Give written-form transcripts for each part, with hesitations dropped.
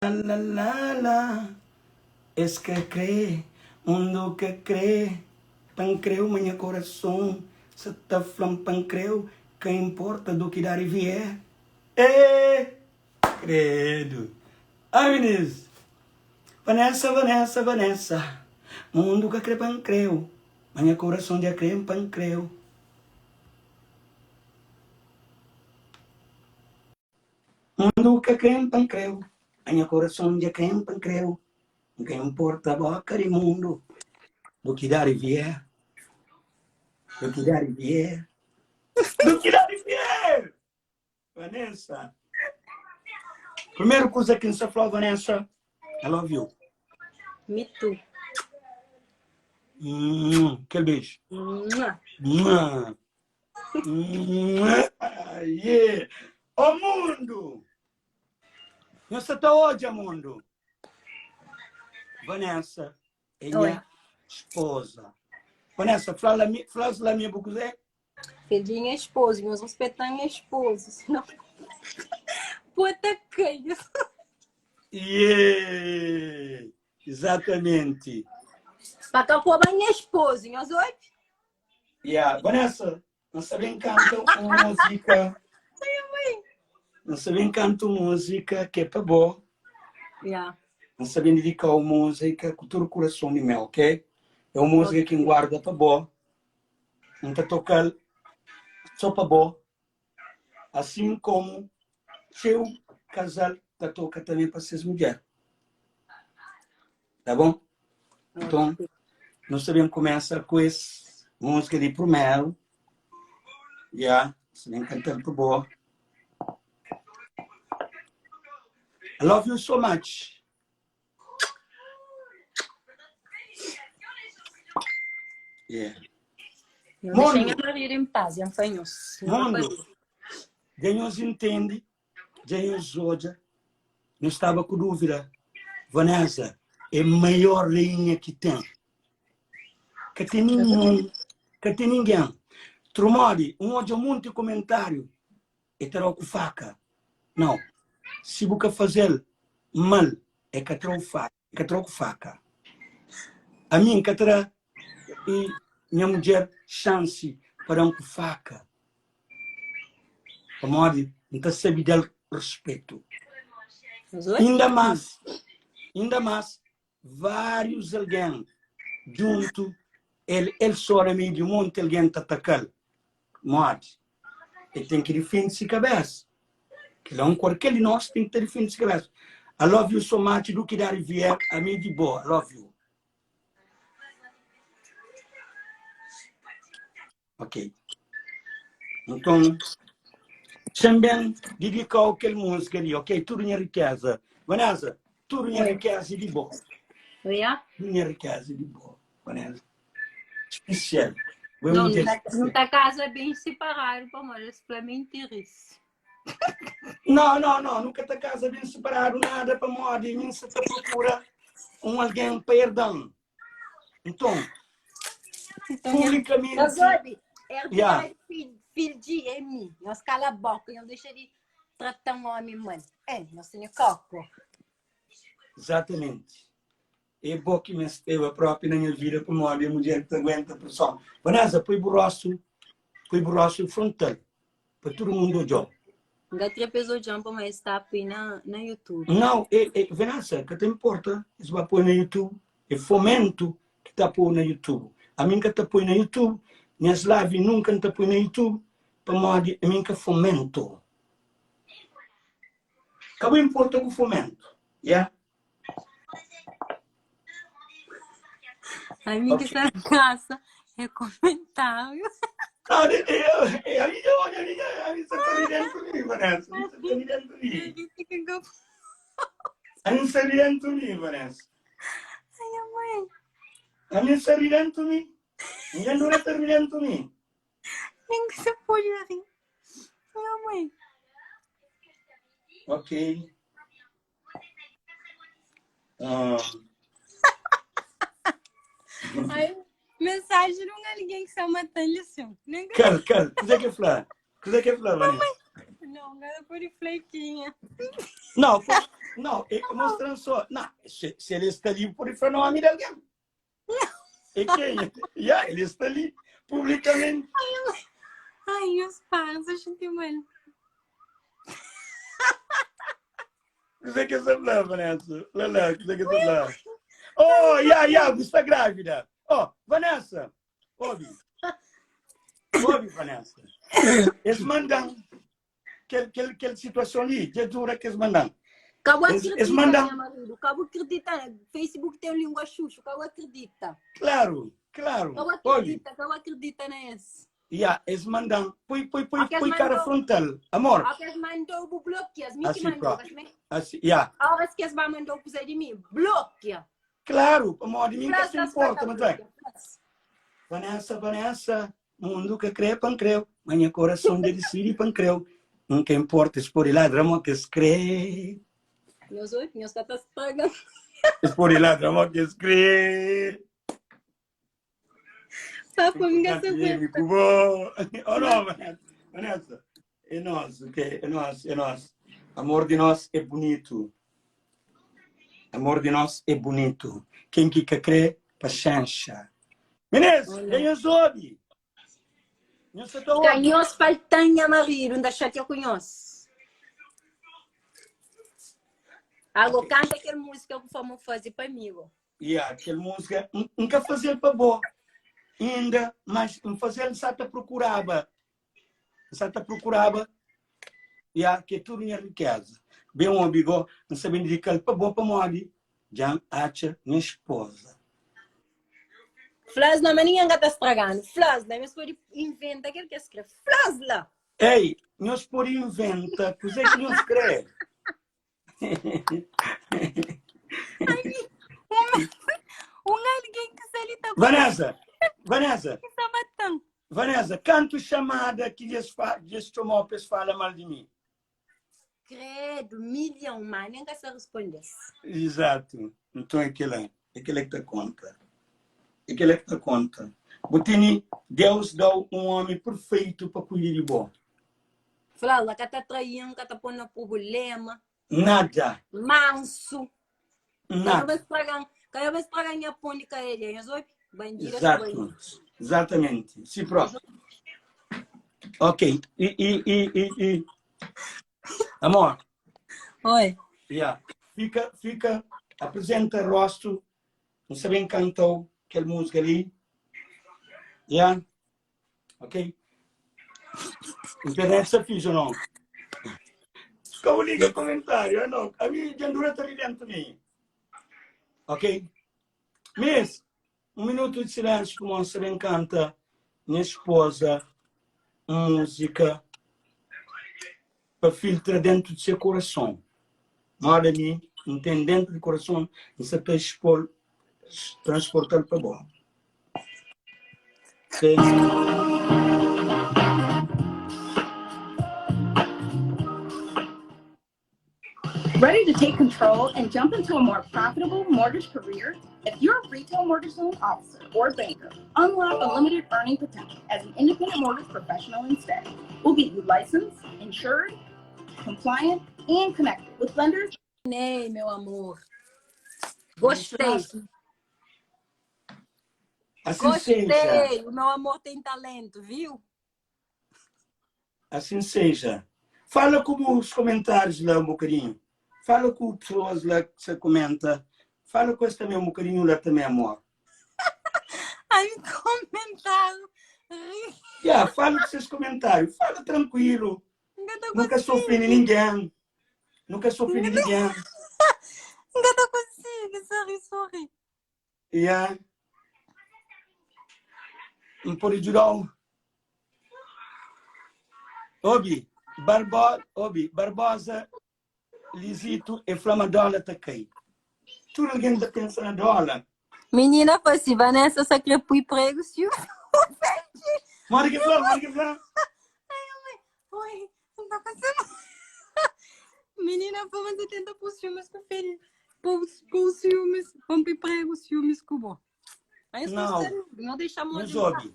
La la la Es ka kre, mundu ka kre Pa N kre-u ma nha korason sa ta fla-m pa N kre-u Ka inporta do ki dar e vier Eh, kredu Ai minis Vanessa, Vanessa, Vanessa Mundu ka kre pa N kre-u Ma nha korason dja kre-m pa N kre-u. Mundu ka kre-m pa N kre-u Ma nha korason dja kre-m pa N kre-u N ka inporta boka di mundu Do ki dar e vier Do ki dar e vier Do ki dar e vier Vanessa Primeru kuza ki N sa fla-u Vanessa I love you Me too. Hum, kel beju. Mua. Mua. Yeah. Ó mundu! Nhos sa ta odja mundu. Vanessa é nha esposa. Vanessa, fla la, fla-s la mi bu kuzê? Fedji nha esposo, nhos respeta nha esposo, senão pô ta kai. Yeah. Exatamente. Pa ka koba nha esposo, nhos obi? Yeah. Vanessa, N sa ben kanta un múzika. N sa ben kanta un múzika ki é pa bo. Yeah. N sa ben dedika un múzika ku tudu kurason di meu, ok? É un múzika ki N guarda pa bo. N ta toka-l sô pa bo. Asin komu txeu kazal ta toka tanbê pa ses mudjer. Tá bon? Nton, nu sta ben kumesa ku es múzika di primeru. Ya, sta ben kanta-l pa bo. I love you so much. Yeah. Mundo. Deixa minha marido em paz, em fanhos. Mundo. Dja nhos intende, dja nhos odja, nhos staba ku dúvida. Vanessa é maior rainha ki ten. Ka ten ninhun, ka ten ningen. Trumodi, un odja munti komentáriu, e ta dau ku faka. Nau, si bu ka fazel mal, e ka trau faka, e ka trau ku faka. Ami N ka ta da i nha mudjer xansi pa dan ku faka, pamodi N ta sabi dal ruspetu. Inda mas, inda mas, várius algen djuntu el, el só na meiu di un monti algen ta ataka-l. Modi? El ten ki difende si kabésa. Kel-la un kualker di nos ten ki ta difende si kabésa. I love you so much, du ki da Rivier, ami di bo, I love you. Ok. Nton, txeu ben didikau kel múzika li, ok? Tudu nha rikéza. Vanessa, tudu nha rikéza é di bo. Oiá? Tudu nha rikéza é di bo, Vanessa. Spesial. Bo é Não, mudjer não tá, spesial. não tá casa bem separado, pô, mas esse pra mentiris. Não, não, não, nunca ta casa bem separado nada pamodi mi sa ta procura um alguém pa herdam. Nton, Então, publicamente, Mas obi, herdade Yeah. filho, filho de é mim. Nós cala a boca, não deixa de tratar um homem mal. É, nós temos coco. exatamente. É bo ki mesteba propi na nha vida pamodi é mudjer ki ta aguenta preson. Vanessa, poi bu rostu, poi bu rostu frontal pa tudu mundu odjau. N ka kre pa es odja-m pamodi es ta poi na, na YouTube. Nau, e, e, Vanessa, ka ta importa es ba poi na YouTube, é fomento ki ta poi na YouTube. Ami N ka ta poi na YouTube, nhas live nunka N ta poi na YouTube pamodi ami N ka fomento. Ka bu importa ku fomento, yeah? Ami ki sta na kasa é komentáriu. Ah, de, eu, eu, ami dja odja, ami dja, ami sta ta ri dentu mi, Vanessa. Ami sta ta ri dentu mi. Ami sta ri dentu mi, Vanessa. Ai, nha mãe. Ami sta ri dentu mi. Nha dura ta ri dentu mi. Nem que se pode rir. Nha mãe. Ok. Ah. Ai, mensagem de um alguém que está matando assim. Nem que... Cal, cal. Kuzê que fla? Kuzê que fla, Vanessa? Não, agora por flequinha. Não, foi... Não, é mostrando só. Não, se, se ele está ali, pode falar nome de alguém. É quem? Yeah, ele está ali publicamente. Ai, meus pais, eu senti mal. Você que sabe lá, Vanessa? Lá, lá, você que sabe lá. Oh, yeah, yeah, você está grávida. Oh, Vanessa, ouve. Ouve, Vanessa. Eles mandam kel, kel, kel situação ali, dja dura que eles mandam. Ka bu Es, es acredita, mandam. nha marido. Ka bu acredita. Facebook tem língua xuxu. Ka bu acredita. Claro, claro. Ka bu Ouve. acredita, ka bu acredita na es. Yeah, es mandam. Põe, põe, põe, Ó que es põe cara mandou, frontal. Amor, ó que es mandou, bu bloqueia. Mi ki assim mandou, próprio. mas me. Assim, yeah. Horas que es ba mandou kusa di mi, bloqueia. Claro, amor, de mim que Flas se las ka importa, ta mas vai. bloqueia. Flas. Vanessa, Vanessa, mundo que crê, pan creu. Mas meu coração de decide, pan creu. Nunca importa, es por ladra, mo que es crê. Nhos oi, nhos ka ta estraga. Es por ladra, mo que es crê. Papo, mi ka sa aguenta. Oh, não, Vanessa. Vanessa, é nosso, ok? É nosso, é nosso. Amor de nós é bonito. Amor de nós é bonito. Quem que quer crer, paciência. Meninas, Olha. quem soube? Não se tá Ka ouve. nhos faltan nha marido, nda xatia ku nhos. Algo Ok. canta aquela música que fomos fazer para amigo. Yeah, aquela música, nunca fazer para boa. Ainda, mas fazer só te procurava. Só te procurava. Yeah, que é tudo minha riqueza. Bem um amigo, não sabia dedicar para boa para morrer. Já acha minha esposa. Flas lá, mas ninguém tá estragando. Flas lá, mas pode inventa aquilo que escreve. Flas lá. Ei, nós por inventa, coisa que nós crê. Um alguém que se ali tá Vanessa, Vanessa, que tá matando. Vanessa, canto chamada que lhes fa, lhes tomou para fala mal de mim. Credo, milhão, mas nem que se respondesse. Exato. Então é aquilo, é aquilo que te conta. É aquilo que te conta. Botini, Deus dá um homem perfeito para cuidar de bom. Fala, lá que tá traindo, que tá pondo problema. Nada. Manso. Cada Nada. vez estragar, cada vez estragar minha ponte com ele, eu sou bandido, Exato. Exatamente. Sim, próprio. Ok. E, e, e, e, e. Amor. Oi. Yeah. Fica, fica, apresenta rosto. Não sei bem cantou aquela música ali. Yeah. Ok? Internet está fixe ou não? Como liga comentário, não? A minha jandura está ali dentro de mim. Ok? Miss, um minuto de silêncio como você bem canta. Minha esposa, música para filtrar dentro de seu coração. Olha ali, não tem dentro do coração, você está expor, transportar para bom. Ok? Ready to take control and jump into a more profitable mortgage career? If you're a retail mortgage loan officer or banker, unlock unlimited earning potential as an independent mortgage professional instead. We'll get you licensed, insured, compliant, and connected with lenders. Ei, meu amor. Gostei. Assim seja. Gostei. O meu amor tem talento, viu? Assim seja. Fala com os comentários lá um bocadinho. Fala com pessoas lá que você comenta. Fala com esse também um bocadinho lá também, amor. Ai, comentário. Yeah, fala com seus comentários. Fala tranquilo. Nunca tô Nunca sofri de ninguém. Nunca sofri de ninguém. Nunca tô conseguindo. Sorry, sorry. Yeah. Não pode ajudar. Obi, Barbo, Obi, Barbosa, Lisito e Flamadola tá cai. Tudo alguém tá pensando na dólar. Menina, foi assim, Vanessa só queria pôr prego, se o Mora que fala, mora que fala. Oi, não tá passando. Menina, foi mas tenta pôr ciúmes com o filho. Pôr ciúmes, vamos pôr prego, ciúmes com o bom. Aí Não. não deixa Mas Obi,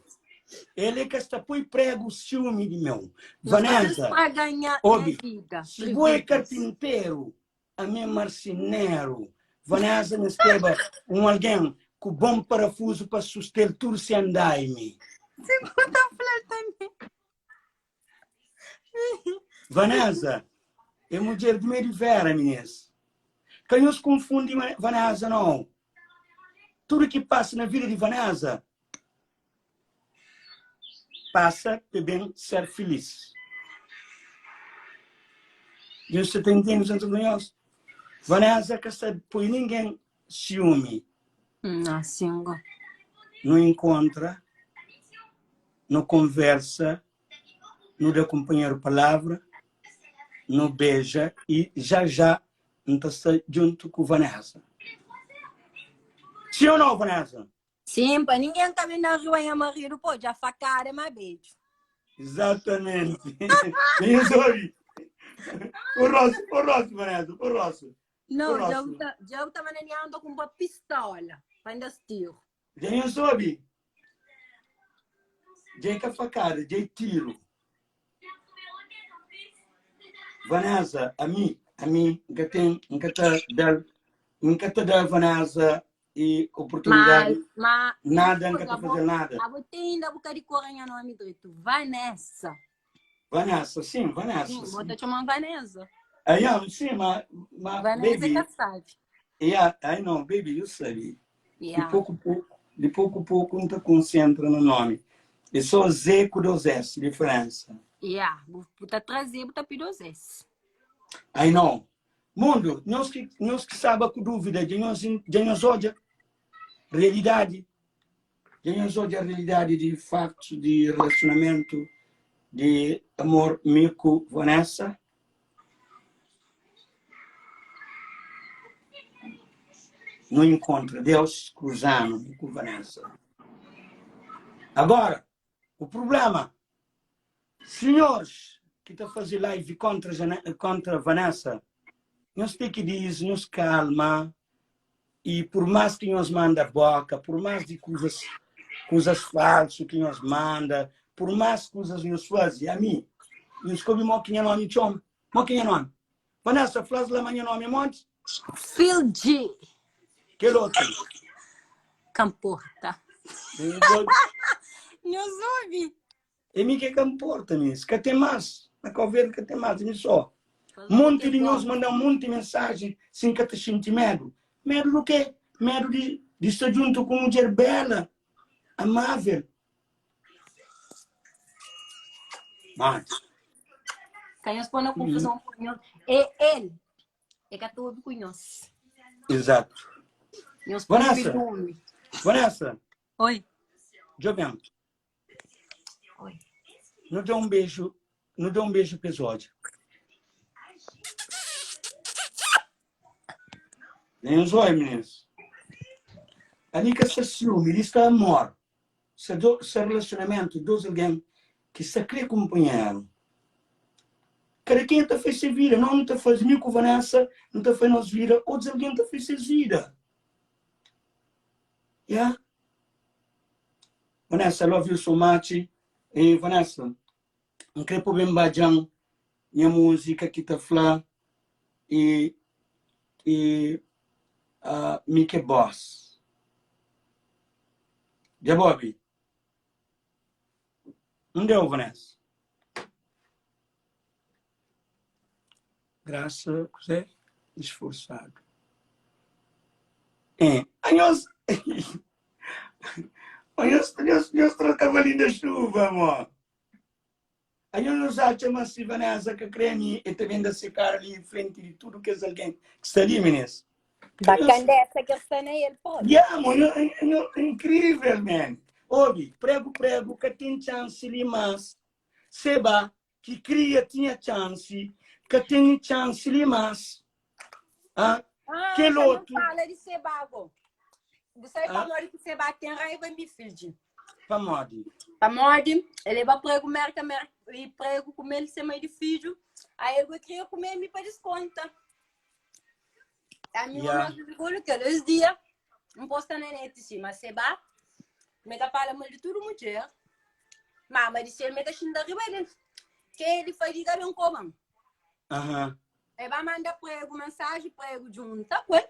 ele é que está põe prego ciúme de meu. Vanessa, para ganhar Obi, na vida. se você é carpinteiro, Ami é marsineru. Vanessa mesteba un algen ku bon parafuzu pa suste-l tudu se andaimi. Si bu ta fla-l tanbê. Vanessa é mudjer di mê di vera, minês. Ka nhos konfundi Vanessa, nau. Tudu ki pasa na vida di Vanessa pasa pa ben ser filis. Nhos sa ta intende sa ta fla nhos? Vanessa ka sta poi ningen siumi. Não, sim, go. Nu inkontra, nu konversa, nu da kunpanheru palavra, nu beja i já já N ta sta djuntu ku Vanessa. Sim ou não, Vanessa? Sim, pa ninguém ka ben na rua nha marido, pô, dja facada é ma beijo. Exatamente. Isso aí. O rosto, o rosto, Vanessa, o rosto. Não, O já rosto. tá, já tá maneando com uma pistola, pa ainda tiro. Já não soube. Já é que facada, já é tiro. Vanessa, a mim, a mim, nunca tem, nunca tá dar, nunca tá dar Vanessa e oportunidade. Mas, mas Nada, nunca tá fazer nada. A tem ainda boca de coranha nome direito. Vanessa. Vanessa, sim, Vanessa. Sim, Sim, vou te chamar Vanessa. I am, sim, mas, mas Vanessa baby, que sabe. yeah, I know, baby, you sabe. De Yeah. pouco a pouco, de pouco a pouco, não te concentra no nome. É só Z com dois S, diferença. Yeah. Vou tá trazer, vou tá pedir os S. I know. Mundo, nós que, nós que sabe com dúvida, de nós, de nós olha realidade. De nós olha a realidade de factos, de relacionamento, de amor, Mico, Vanessa. No encontra Deus cruzando com Vanessa. Agora, o problema, senhores que tá fazer live contra, contra Vanessa, nós tem que dizer, nos calma, e por mais que nós manda boca, por mais de coisas, coisas falsas que nós manda, por mais coisas nós faz, a mim, nós come mo que nome chama, mo que nome. Vanessa, flas lá manhã nome monte, Phil G. que outro. Camporta. Nós ouve. E mim que que importa, miss? Que tem mais. Na Cabo Verde que tem mais, mim só. Monte de nós manda um monte de mensagem sem que te sente medo. Medo do quê? Medo de, de estar junto com mulher bela, amável. Mas, Quem os põe na confusão com nós. É ele. É que tu ouve com nós. exato. Nós põe Vanessa. filme. Vanessa, Oi. Jovem, Oi. não dá um beijo, não dá um beijo episódio. Nem os olhos, meninos. Ali que se ciúme, ali está amor. Se, do, se relacionamento de alguém que se crê companheiro. Cada quem está fez sua vida, não está faz mim com Vanessa, não está faz nossa vida, outros alguém está fez sua vida. Yeah? Vanessa, I love you so much. E Vanessa, não quero pôr bem bajão minha música que tá flá e e uh, Mickey Boss. Já Bobby? Não deu, Vanessa? Graça, José, esforçado. É, anhos, anhos, anhos, anhos troca cavalinho da chuva, amor. Anhos nos acha, mas se Vanessa que creme e também da secar ali em frente de tudo que é alguém que está ali, meninas. Bacana dessa que está na ele, pô. Yeah, mano, é incrível, man. Obi, prego, prego, que tem chance ali, mas seba que cria tinha chance, que tem chance ali, mas ah, Ah, Que você não outro? fala de Sebago. Você Ah. falou que Seba tem raiva me filho. pamodi. Pamodi, ele vai prego merca, merca, e prego com ele ser mãe de filho. Aí ele queria comer me para desconta. A minha Yeah. irmã ficou que eles dia, não posta na net sim, mas Seba, me tá falando mal de tudo mulher. Mama disse ele me tá xinga riba dele. Que ele faz diga bem como. Aham. E ba manda prego mensagem, prego junta com ele.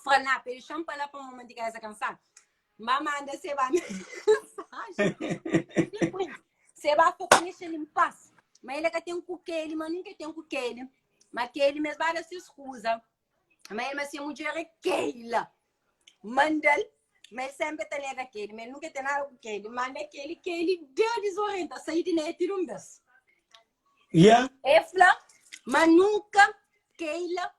Fala, na, pede chão para lá para uma mantiga essa cansada. Ba manda se ba mensagem. Se ba for para deixar ele em paz. Mas ele que tem com ele, mas nunca tem com ele. Mas que ele mesmo vai se excusa. Mas ele, mas se a mulher é Keila. Manda-l, mas ele sempre tá nega aquele, mas ele nunca tem nada com aquele. Manda aquele que ele deu desorienta, sair de net de um vez. Yeah. É fla, mas nunca Keila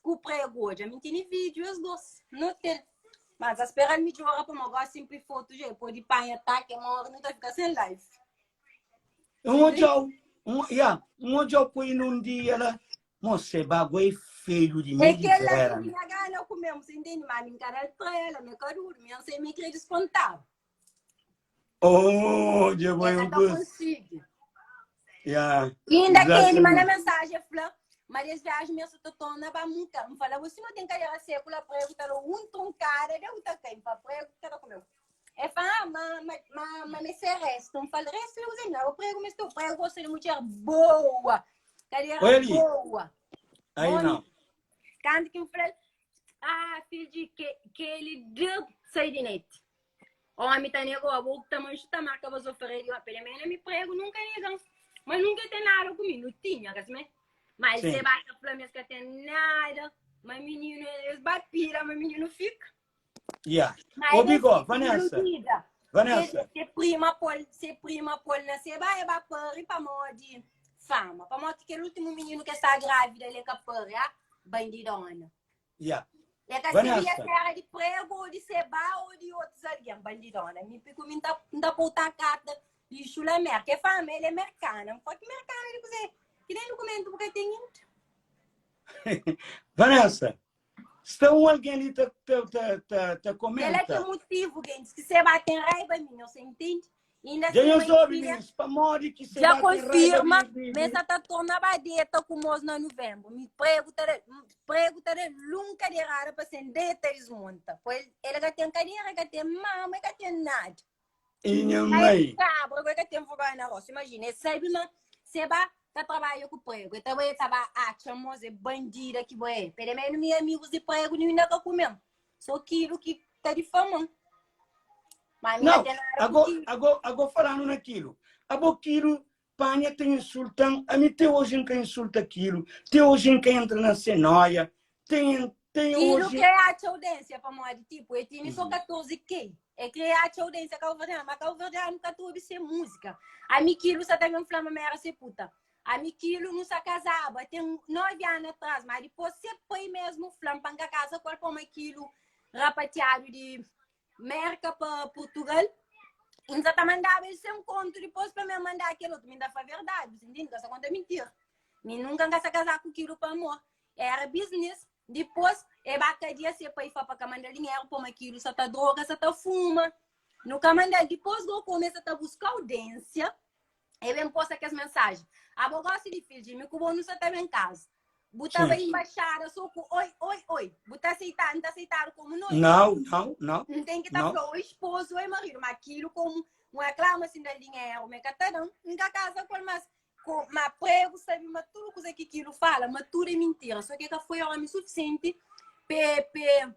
ku prego hoje. A mim tem vídeo as duas no hotel. Mas a esperar me hora para uma gosta sempre foto já pode panha ataque, uma hora não tá ficar sem live. Um ojau, um, yeah, um ojau põe num dia lá, moça, bagulho é feio de É mim que de ela vera. que minha gana comemos, entende? Mas minha cara trela, minha carura, minha sei me querer descontar. Oh, já foi Ela um não gosto. consegue. Yeah. E ainda que ele manda Exatamente. mensagem, fala, mas esse viagem mesmo tô torna para nunca. Me fala, você não tem cadeira sécula, prego, tá um truncada, deu tá quem, para prego, tá comeu. É fala, ah, mas, mas, mas, mas esse resto, não fala, resto eu usei, não, eu prego, mas eu prego, gosto de mulher boa, cadeira Olha ali. boa. Aí Olha. não. Tanto que eu falei, ah, filho de que, que ele deu sair de net. Homem tá negou, a boca tá mancha, tá marca, você oferece, eu pelo menos me prego, nunca negam. Mas nunca tem nada comigo, não tinha, assim, mas Sim. você bate a flamengo que tem nada, mas menino, eles bapira, mas menino fica. Yeah. Mas Ô, ele Bigó, fica Vanessa. iludida. Vanessa, Ser prima pol, ser prima pol na se vai vai pari pa modi fama. Pa modi que o último menino que está grávida ele é capari, ah, bandidona. yeah. É que Vanessa. seria terra de prego ou de seba ou de outros alguém, bandidona. Me pico me tá tá botar carta de chula merca. É fama, ele é mercana. Não pode mercana ele dizer que nem documento porque tem Vanessa, se tem um alguém ali tá, tá, tá, tá, tá Ele é que comenta. motivo, gente, que você bate em raiva minha, você entende? Ainda Já eu assim, soube, minha filha, meninos, pa mori que se Já bate raiva confirma, de- de- de- mas tá torna badeta com nós na novembro. Me prego tere, prego tere nunca de rara para ser deta desmonta. Pois ele já tem cadeira, já tem mama, já tem nada. E minha Aí mãe. cabra, agora tem vergonha na roça. Imagina, ele sabe, mas você vai tá trabalha com prego. Então ele tava ah, chamou é bandida que vai. Pelo menos meus amigos de prego não ainda comendo. Só aquilo que tá de fama. Mas Não, tem nada com agora, aquilo. agora, agora falando naquilo. Agora panha tem insultando, a mim tem hoje em que insulta aquilo, tem hoje em que entra na cenoia, tem, tem Aquilo hoje... que é a audiência para morrer, tipo, eu tinha só Uhum. 14K. É criar a audiência cabo-verdiana, mas cabo-verdiano nunca teve ser música. A mim quilo só também flama me era ser puta. A mim quilo não se casava, tem 9 anos atrás, mas depois você põe mesmo flama para casa, qual põe aquilo rapateado de Merca para Portugal. Ainda tá mandava ele sem um conto depois para me mandar aquele outro. Me dá foi verdade, você entende? Essa conta é mentira. Me nunca se casar com aquilo para amor. Era business. Depois, é bacadia se para ir para mandar dinheiro, para aquilo, só tá droga, só tá fuma. Nunca mandar. Depois, eu começo a buscar audiência. E bem posta aquelas mensagens. Ah, eu gosto de filho de mim, que o bom não só tá em casa. Botava Sim. embaixada, só com oi, oi, oi. Botar aceitar, não tá aceitado como noivo. Não, não, não. Não tem que estar Não. falando, o esposo ou marido, mas aquilo como não reclama assim da dinheiro, me catarão, nunca casa com mas com mas prego sabe, mas tudo coisa que aquilo fala, mas tudo é mentira. Só que foi homem suficiente pe pe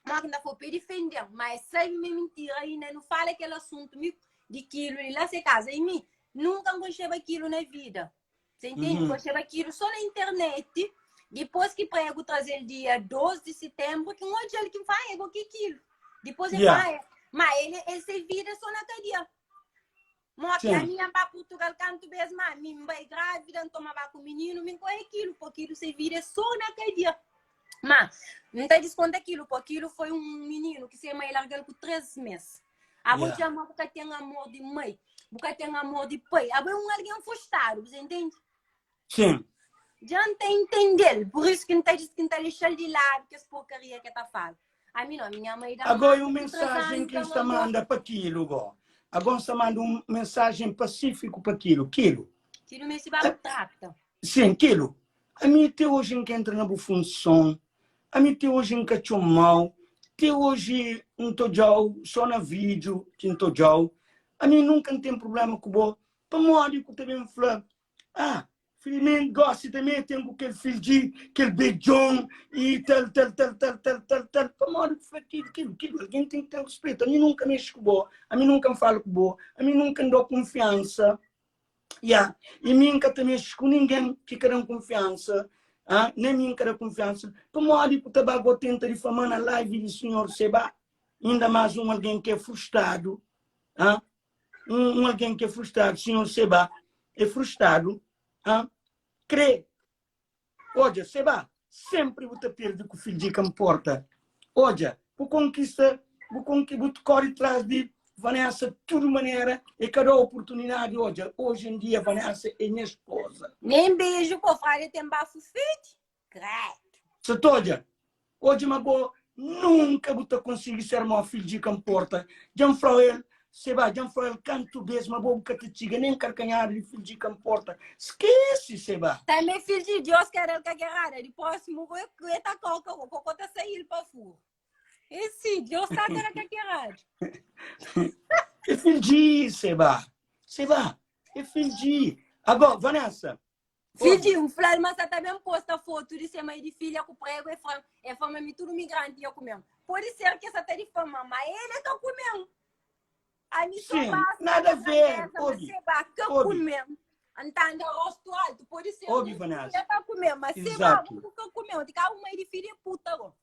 mas ainda foi para defender, mas sabe me mentira ainda não fala aquele assunto me de quilo e lá se casa em mim, nunca gostei aquilo na vida. Você entende? Uhum. Gostei aquilo só na internet. Depois que prego trazer dia 12 de setembro, que um outro dia que vai, é que aquilo. Depois ele Yeah. vai. Mas ele, ele se vira só na cadeia. Mas Sim. a minha para Portugal canto mesmo, a minha vai grávida, não toma com o menino, me corre aquilo, porque aquilo se vira só na cadeia. Mas não tá desconto aquilo, porque aquilo foi um menino que se mãe largou com 13 meses. A Yeah. yeah. amor porque tem amor de mãe, porque tem amor de pai. A um alguém frustrado, você entende? Sim. Já não tem entender, por isso que não tá que não tá deixando de lado que as porcaria que tá falando. A mim não, minha mãe dá Agora mais uma de três mensagem anos, que está amor. manda para aquilo, agora. Agora está manda uma mensagem pacífico para aquilo. Aquilo. Tira o meu se trata. Sim, aquilo. A mim até hoje em que entra na boa função, a mim até hoje em que achou mal, até hoje não estou já, só na vídeo que não estou já. A mim nunca tem problema com o bom. Para modo que também fala, ah, Filimen gosi tanbe ten ku kel fidji, kel bejon i tal, tal, tal, tal, tal, tal, tal. Pamodi ku fla kel, kel, kel, algen ten ki ten respetu. Ami nunka mexi ku bo, ami nunka N fala ku bo, ami nunka N dau kunfiansa. Ya, i mi N ka ta mexi ku ningen ki ka dan kunfiansa, ah, nen mi N ka da kunfiansa. Pamodi ku ta ba go tenta difama na live di Sinhor Seba? Inda más un algen ki é frustradu, ah, un, un algen ki é frustradu, Sinhor Seba é frustradu, ah, krê Odja, Seba, sempri bu ta pirdi ku fidji ka nporta. Odja, bu konkista, bu konki, bu kori tras di Vanessa tudu manera e ka da oportunidadi. Odja, oji en dia Vanessa é nha esposa. Nem beijo po frade tem bafo fedi? Credo. Sa ta odja? Odja ma bo nunka bu ta konsigi ser mo fidji ka nporta. Dja N fla-u el, Seba, dja N fla-u el kantu bes ma bo bu ka ta txiga nen karkanhadu di fidji ka nporta. Skese, Seba! Tanbe fidji Dios ka da-l kakerada di prósimu ku e ta koka bo, koko ta saí-l pa furu. E si, Dios ta ta da kakeradu. É fidji, Seba! Seba, é fidji. Agora, Vanessa, Fidji, N fla-l ma sa ta ben posta fotu di se mai di filha ku pregu e fla, e fla ma mi tudu migranti ia kume-m. Pode ser ki e sa ta difama-m, ma el e ka kume-m. Ami so Sim, basta nada a na ver. grandeza, ma Obi, se ba ka obi. kume-m. N ta anda rostu altu, pode ser Obi, mi Vanessa. e ka kume-m, ma se ba Exato. bu ka kume-m. Ti ka bu mai di filha é puta go.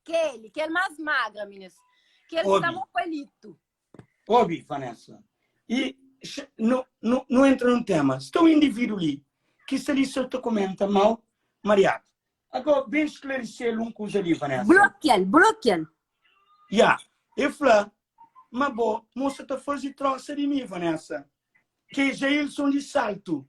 Keli, kel más magra, minis. Kel ki sta Obi. mo palitu. Obi, Vanessa, e nu, nu, nu entra num tema. Sta un indivíduo li ki sta li só ta comenta mau, mariado. Agora, bem esclarecer um kuza li, Vanessa. Bloqueal, bloqueal. Ya, e fla, ma bo, moça ta faze troça di mi, Vanessa. Que é Jailson di Salto.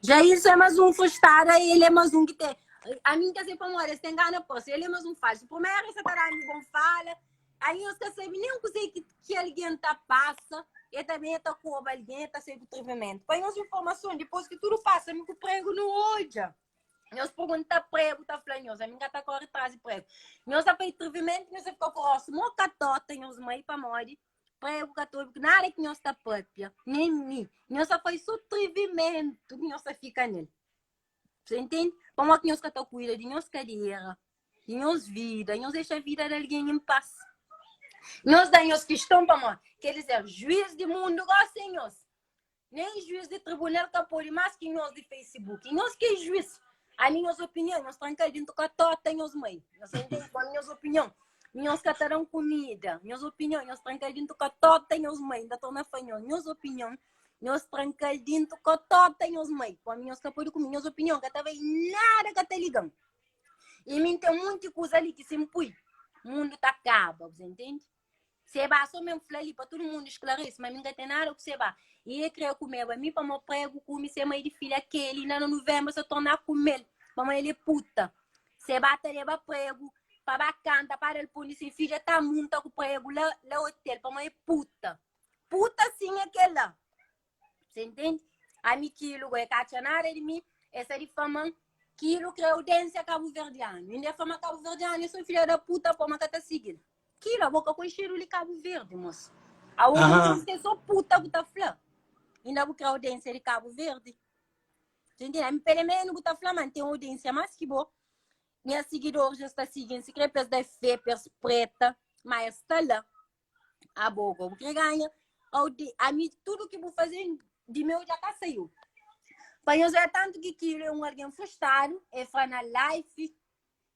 Jailson é mais um frustrado, ele é mais um que tem. A mim quer dizer pamodi, es tem gana posso, ele é mais um falso. Primeiro esse tá dando bom fala, aí os que sabe nem o que que, que alguém tá passa, e também tá cobra alguém, tá sem atrevimento. Põe as informações, depois que tudo passa, me prego no olho. Nhos pergunta prego, tá fla nhos, a mim tá corre atrás de prego. Nhos tá faz atrevimento, nhos fica com o rosto, mo catota, nhos mãe pamodi. Pregu ka ta obi ku nada ki nhos ta papia, nen mi. Nhos ta fai so trivimentu ki nhos ta fika nel. Você entende? Pamodi ki nhos ka ta kuida di nhos kadera, di nhos vida, nhos dexa vida di algen em paz. Nhos da nhos kiston pamodi, kel dizer, juiz di mundu gosi é nhos. Nem juiz di tribunal ka pode más ki nhos di Facebook. Nhos ki é juiz. Ami nhos opinion, nhos tranka dintu katota nhos mãe. Nhos entende? Quando nhos opinion, nhos ka ta dan comida. Nhos opinion, nhos tranka dintu katota nhos mãe. Nda torna fla nhos, nhos opinion, nhos tranka dintu katota nhos mãe. Quando nhos ka pode kume, nhos opinion ka ta bai nada ka ta ligan. E mim tem monte kuza ali ki se mpui, mundo ta kaba, você entende? Seba so men fla li pa tudu mundu esclarece ma mi nka ten nada ku Seba e e kre kumeba mi pamo pregu kumi se mai di filha keli na na novembro sa torna kumel pamo el e puta Seba ta leba pregu pa ba kanta pa dal poni se fidja ta munta ku pregu la la hotel pamo e puta puta sim é kela Você entende? Ami kilo go é ka atxa nada di mi, é sa difaman kilo kre audiência cabo-verdiano. Inda é fama cabo-verdiano, é só filha da puta pô, ma ka ta seguir. Kilo, a boca com cheiro li Cabo Verde, moço. A outra uh -huh. é só puta que tá fla. Inda bu kre audiência de Cabo Verde. Você entende? Ami pelo menos bu ta fla, man, tem audiência mais que bo. Minha seguidores já está seguindo, se kre pes da fé, pes preta, mas está lá. Abo go bu kre ganha audi ami tudo ki bu faze di meu dja ka saiu. Pa nhos é tanto ki kilo é um alguém frustrado, é fra na life,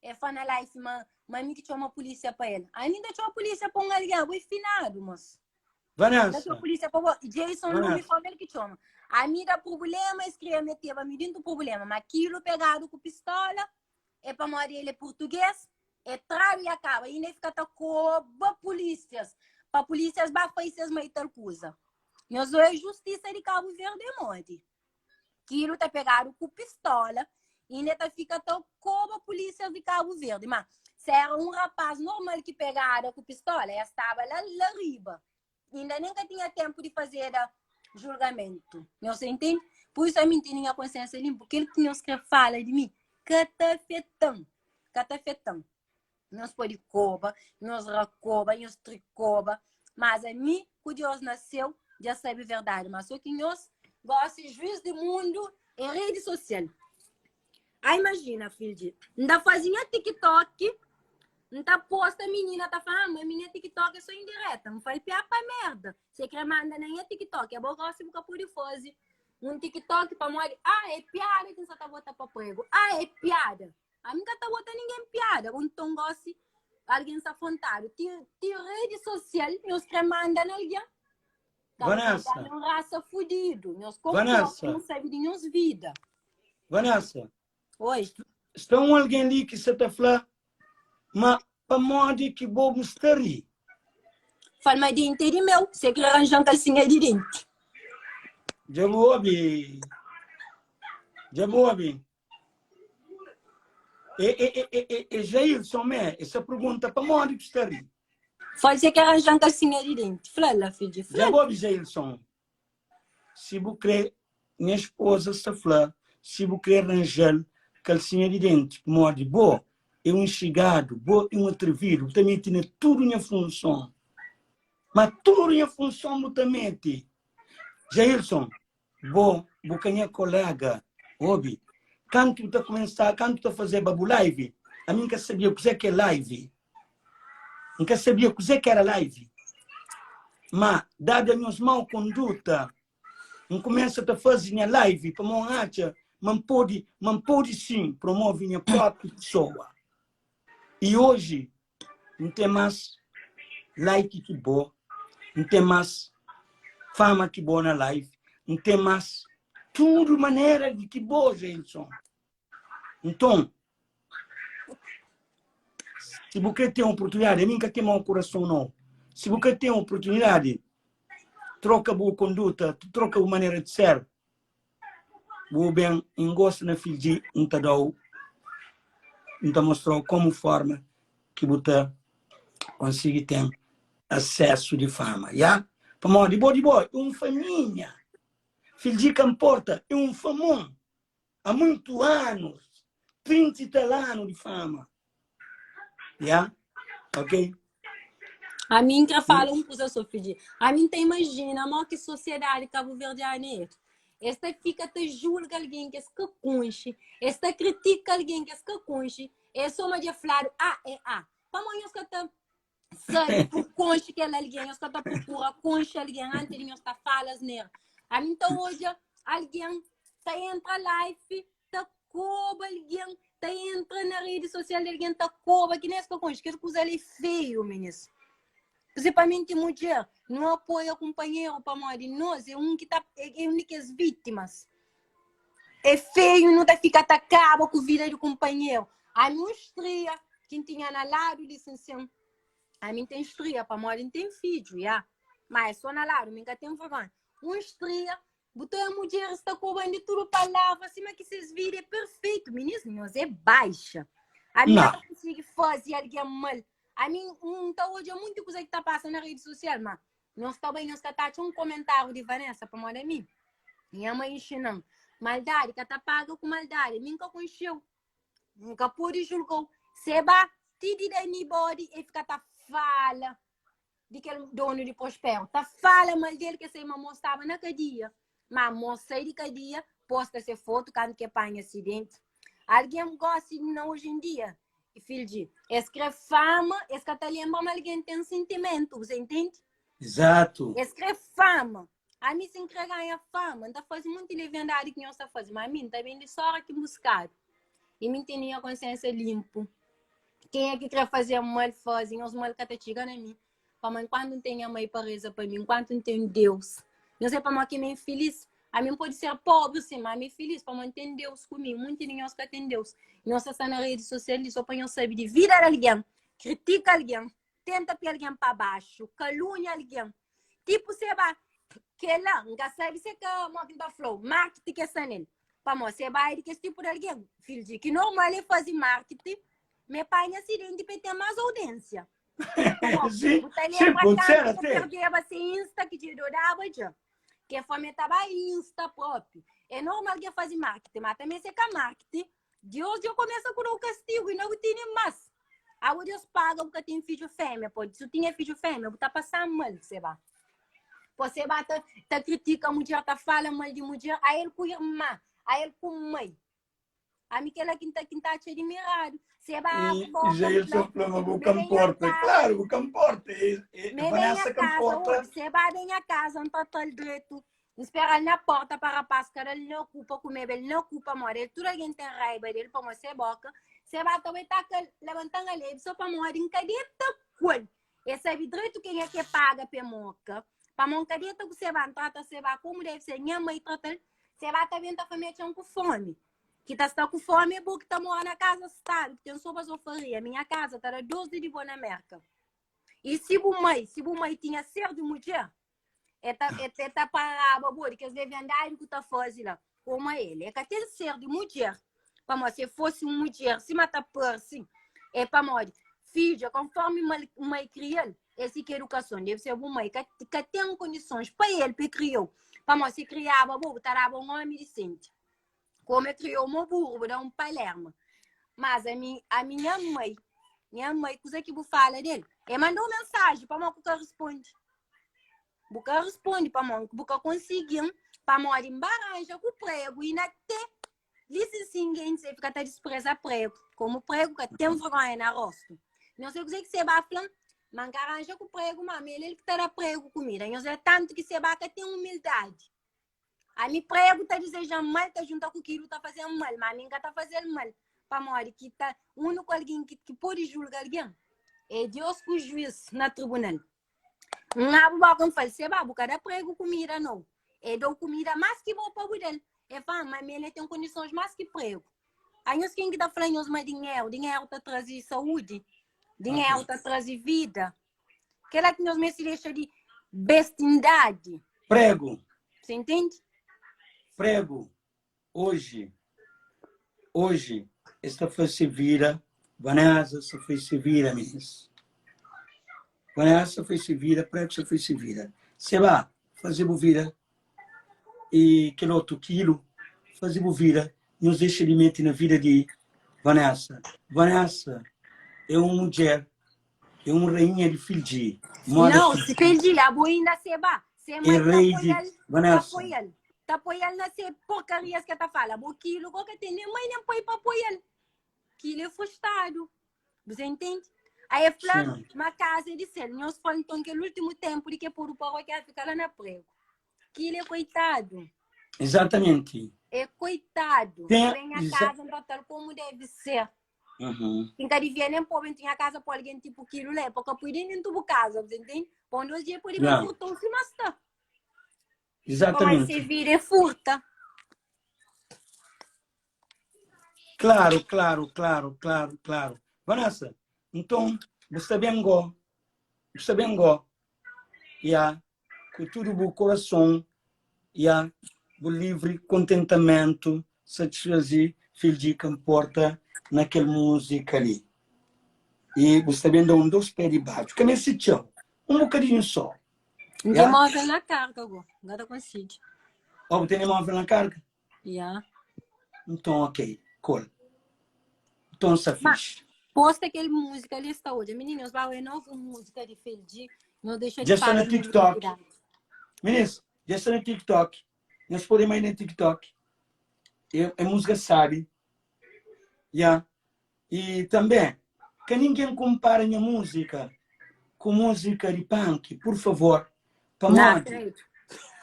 é fra na life ma ma mi ki txoma polícia pa el. Ami nta txoma polícia pa um alguém, abo é finado, moço. Vanessa. Nta txoma polícia pa bo. Jason Lumi Vanessa. fala el ki txoma. Ami da problema, es kria meteba mi dintu problema, ma kilo pegado ku pistola é pamodi el é português, É tradu e akaba inda e fika ta koba pulísias pa pulísias ba fai ses mai tal kuza. Nhos oia justisa di Kabu Verdi é modi? Kilu ta pegadu ku pistola inda ta fika ta koba pulísias di Kabu Verdi. Ma se era un rapaz normal ki pegada ku pistola, es staba la la riba. Inda nen ka tinha tempu di fazeda julgamentu. Nhos ta intende? Pur isu ami N tene nha konsiensia linpu. Kel ki nhos kre fala di mi ka ta afeta-m. Ka ta afeta-m. Nhos pode koba, nhos rakoba, nhos trikoba, mas ami ku Deus na séu dja sabe verdadi. Mas so ki nhos gosi juiz di mundu. É rede social. Ah, imagina, filho de. N ta faze nha TikTok, N ta posta menina ta fala, ah, mas minha TikTok é só indireta. N fala, pia pa merda. Você quer manda na nha TikTok, é bom gosto bu ka pode fazer um TikTok pa modi, ah, é piada que só tá bota pa prego. Ah, é piada. A mim ka ta bota ninguém piada. Então gosto alguém sa afrontado. Ti, ti rede social, nós quer manda na alguém. Vanessa. Um raça fudido. Nós Vanessa. não sabe de nós vida. Vanessa. Oi. Sta um alguém ali que se ta fla, ma pamodi que bobo sta ri? Fala, mas dente é de meu. Você quer arranjar um calcinha de dente. Já bu obi. Já bu obi. E, e, e, e, e Jailson, me, essa pergunta, pamodi que sta ri? Fala, você quer arranjar um calcinha de dente. Fala lá, filho. Já Fala. bu obi, Jailson? Si bu kre, nha esposa sta fla, si bu kre arranjal calcinha de dente, pamodi bo é um chegado, bo é um atrevido, bu ta mete na tudo nha função. Ma tudo nha função bu ta mete. Jailson, bo, bu ka nha colega, obi, kantu bu ta começar, kantu ta fazeba bu live, ami nka sabia kuzé que é live. Nka sabia kuzé que era live. Ma, dado a nhos mau conduta, N começa ta faze nha live pa mon atxa ma N pode, ma N pode sim promove nha própria pessoa. E hoje N tem mais like que bo, N tem mais fama que bo na live, N tem mais tudo maneira de que bo, Jailson. Então, se bu kre ten oportunidade, ami nka ten mau coração não. Se bu kre ten oportunidade, troca bu conduta, troca bu maneira de ser. Bu ben engosta na filho N ta dau, N ta mostrau como forma que bu ta consegui ten acesso de fama, ya? Pamodi bo di bo é um faminha. Filho ka importa, é um famon. Há muito anos, 30 e tal anos de fama. Yeah? Ok? A mim que fala um coisa só, filho. A mim te imagina, mal que sociedade cabo-verdiana é. Esta fica te julga alguém que se conche, esta critica alguém que se conche, é só uma de falar A é A. Para nós que tá sabe por conche que ela alguém, nós que tá procura conche alguém antes de nós tá falas nela. A mim tá hoje alguém tá entra live, tá coba alguém, tá entra na rede social de alguém, tá coba, que nem essa coisa, que coisa ali feio, meninas. Principalmente mulher, não apoia companheiro para morrer. Nós é um que tá, é, é um que as vítimas. É feio, não tá fica atacado com a vida do companheiro. A minha estria, quem tinha na lado, disse assim, a mim tem estria, para morrer não tem filho, já. Mas é só na lado, nunca tem vergonha. Um estria, botou a mulher, está cobrando de tudo palavra, acima que vocês viram, é perfeito, menino, nós é baixa. A mim Não. não consigo fazer alguém mal. A mim, então hoje é muita coisa que tá passando na rede social, mas nós também nós tá um comentário de Vanessa para moda mim. Minha mãe ensinando. Maldade, que tá paga com maldade. Nunca conheceu. Nunca pude julgou. Seba, tidi da anybody e fica tá fala de que dono de Prospero. Tá fala mal dele que essa irmã estava na cadeia. Mas moça sai de cadeia, posta essa foto quando que apanha acidente. Alguém gosta de não hoje em dia. Filho de, escreve fama, esse que tá lembra, mas alguém tem sentimento, você entende? Exato. Escreve fama. A mim se entregar a fama, não faz muito leviandade que nós faz, mas a mim também de só que buscar. E mim tem a consciência limpo. Quem é que quer fazer mal, fazem, os mal que tá chegando a mim. Para mãe, quando não tem a mãe para reza para mim, enquanto não tem Deus. Não sei para mãe que me feliz. A mim pode ser pobre, sim, mas me feliz para manter Deus comigo. Muito de nós que tem Deus. Nós está na rede social só para nós saber de vida de alguém, critica alguém, tenta pôr alguém para baixo, calúnia alguém. Tipo, você vai, que lá, nunca sabe se que uma da flow, marketing que é sanel. Para você vai de que esse tipo de alguém, filho de que normal é fazer marketing, me pai acidente para ter mais audiência. Sim, sim, pode ser até. Porque você Insta que te dava já. Que foi tava Insta próprio. É normal que faz marketing, mas também se é marketing, Deus já começa com o castigo e não tem mais. Agora Deus paga porque tem filho fêmea, pode. Se tinha filho fêmea, tá passando mal, você vai. Você vai tá, tá critica a mulher, tá fala mal de mulher, aí ele com irmã. A el ku mai. Ami kela ki nta ki nta atxa admiradu. Se ba E boka Jailson fla, fla ma bu me ka ben nha nporta. casa. Claro, bu ka nporta. E, e, Me ben nha Vanessa ka casa nporta. obi. Se ba ben nha casa nta tra-l dretu. N spera-l na porta pa rapaz ka da-l na kupa kumeba el na kupa modi el tudu algen ten raiba del pamodi se boka. Se ba ta bai taka labanta-m alebi so pamodi N ka deta ku el. E sabe dretu kenha ke paga pe moka. Pamodi N ka deta ku Seba, N trata Seba komu debe ser. Nha mai trata-l. Seba ta ben ta fla-m e txan ku fomi. Ki ta sta ku fomi é bo ki ta mora na kaza stadu, ki ten so bazofaria. Minha kaza ta da dos di di bo na Merka. I si bu mai, si bu mai tinha ser di mudjer, e ta, e, e ta paraba bo di kes leviandadi ku ta faze la. Koma el, e ka ten ser di mudjer. Pamodi si e fosi un mudjer, sima ta parse, é pamodi fidju, konformi mai kria-l, é si ki edukason debe ser. Bu mai ka, ka ten kondisons pa el, pa e kria-u. Pamodi si e kriaba bo, bu ta daba un omi disenti. Como eu criou mo burro, vou dar um palerma. Mas a, mi, a minha mãe, minha mãe, coisa que bu fala dele, ele mandou mensagem para mim que responde. Bu ka responde pa mão, bu ka consegui, pa modi embaranja com prego e na te listen ninguém você fica tá despreza prego, como prego que tem vergonha na rosto. Não sei o que você vai falar, mas arranja com prego, mas ele ele que tá prego comida. Não sei tanto que você vai que tem humildade. Ami pregu ta dizeja-m mal, ta junta ku kilu ta faze-m mal, má ami N ka ta faze-l mal, pamodi ki ta úniku algen ki, ki pode julga algen é Deus ku juís na tribunal. N abri boka N fla-l, Seba, bu ka da pregu kumida nau, e da-u kumida más ki bo pa bu da-l. E fla-m, ma mi el ten kondisons más ki pregu. Anhos ken ki ta fla nhos ma dinheru, dinheru ta traze saúdi, dinheru ta traze vida. Kela ki nhos meste dexa di bestindadi. Prego. Você entende? Prego. Hoje, hoje, esta faz se vira, Vanessa se faz se vira, meninas. Vanessa faz se vira, prego se faz se vira. Se vá, fazer bu vida. E aquele outro quilo, fazer bu vida. Nos deixa de mente na vida de Vanessa. Vanessa é uma mulher É un rainha di Fiji. Moda Não, se Fiji, abo ainda se ba. Se mãe É rei tá de apoiar, tá Vanessa. apoiar. Tá apoiar na se porcarias que tá fala. Abo quilo que tem nem mãe nem pai para apoiar. Quilo é frustrado. Você entende? Aí é fla, Sim. uma casa é de ser. Nós falamos então que é o último tempo de que por o paróquia fica lá na prego. Quilo é coitado. Exatamente. É coitado. Tem, Vem a exa casa então tal como deve ser. Uhum. Quem ka devia nem pôr tinha casa pôr alguém tipo quilo lá, porque pode nem tubo casa, você entende? Quando hoje dia pode Yeah. furtar se mas tá. Como Exatamente. se vira e furta. Claro, claro, claro, claro, claro. Vanessa, então, você bem go, você bem go, yeah, ku tudu bu korason, ya, bu livri kontentamentu satisfaze fidji ka nporta na kel múzika li. I bu sta ben da un dos pé di badju, ka meste txeu, un bokadinhu só. N Ya? ten móvel na karga go, N ka ta konsigi. Ó, bu tene móvel na karga? Ya. Nton, ok, kol. Nton sta Ma, fixi. posta kel múzika li sta odja. Meninos, ba é novu múzika di Feldi. Nhos dexa di Dja sta fala na di TikTok. mediocridade. Minis, dja sta na TikTok. Nhos pode mai na TikTok. É, é múzika sabi. Ya. I tanbê, ka ningen konpara nha múzika ku múzika di Panki, pur favor. Na, Pamodi credo.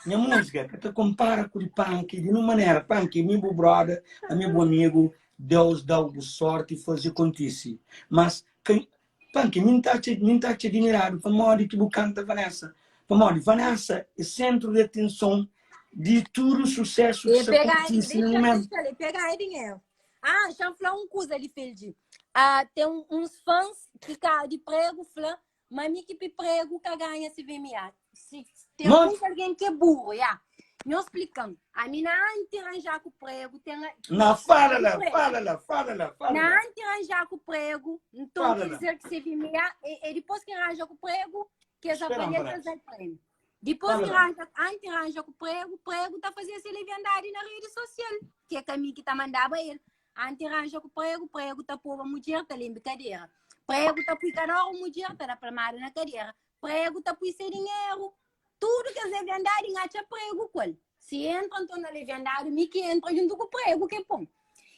nha múzika ka ta konpara ku di Panki di nun manera. Panki, mi bu broda, ami bu amigu, Deus da-u bu sorti, faze kontise. Mas ka, Panki, mi N ta atxa, mi N ta atxa admiradu pamodi ki bu kanta Vanessa. Pamodi Vanessa é sentru di atenson di tudu susésu ki E sta pega, kontise na deixa, mumentu. deixa ele pegar dinheiro. Ah, deixa eu falar um coisa ali, Feldi. Ah, tem uns fãs que ca de prego fla, mas mi que prego que ganha CVMA. Se tem Modi? um alguém que é burro, já. Não explicando. A mina antes arranjar com prego, tem a- Não, fala lá, prego. fala lá, fala lá, fala Na lá. antes arranjar com prego, então Fala quer lá. dizer que CVMA, e, e depois que arranja com prego, que essa Espera, família Vanessa. traz prêmio. Depois Fala que lá. arranja, antes arranja com prego, prego tá fazendo essa leviandade na rede social, que é caminho que tá mandava ele. Antes arranja com prego, prego tá pôr a mulher, tá limpa cadeira. Prego tá pôr cada hora a mulher, tá da plamada na cadeira. Prego tá pôr seu dinheiro. Tudo que é leviandade, engacha prego com ele. Si entra nton na leviandadu, mi ki entra djuntu ku pregu ke pon.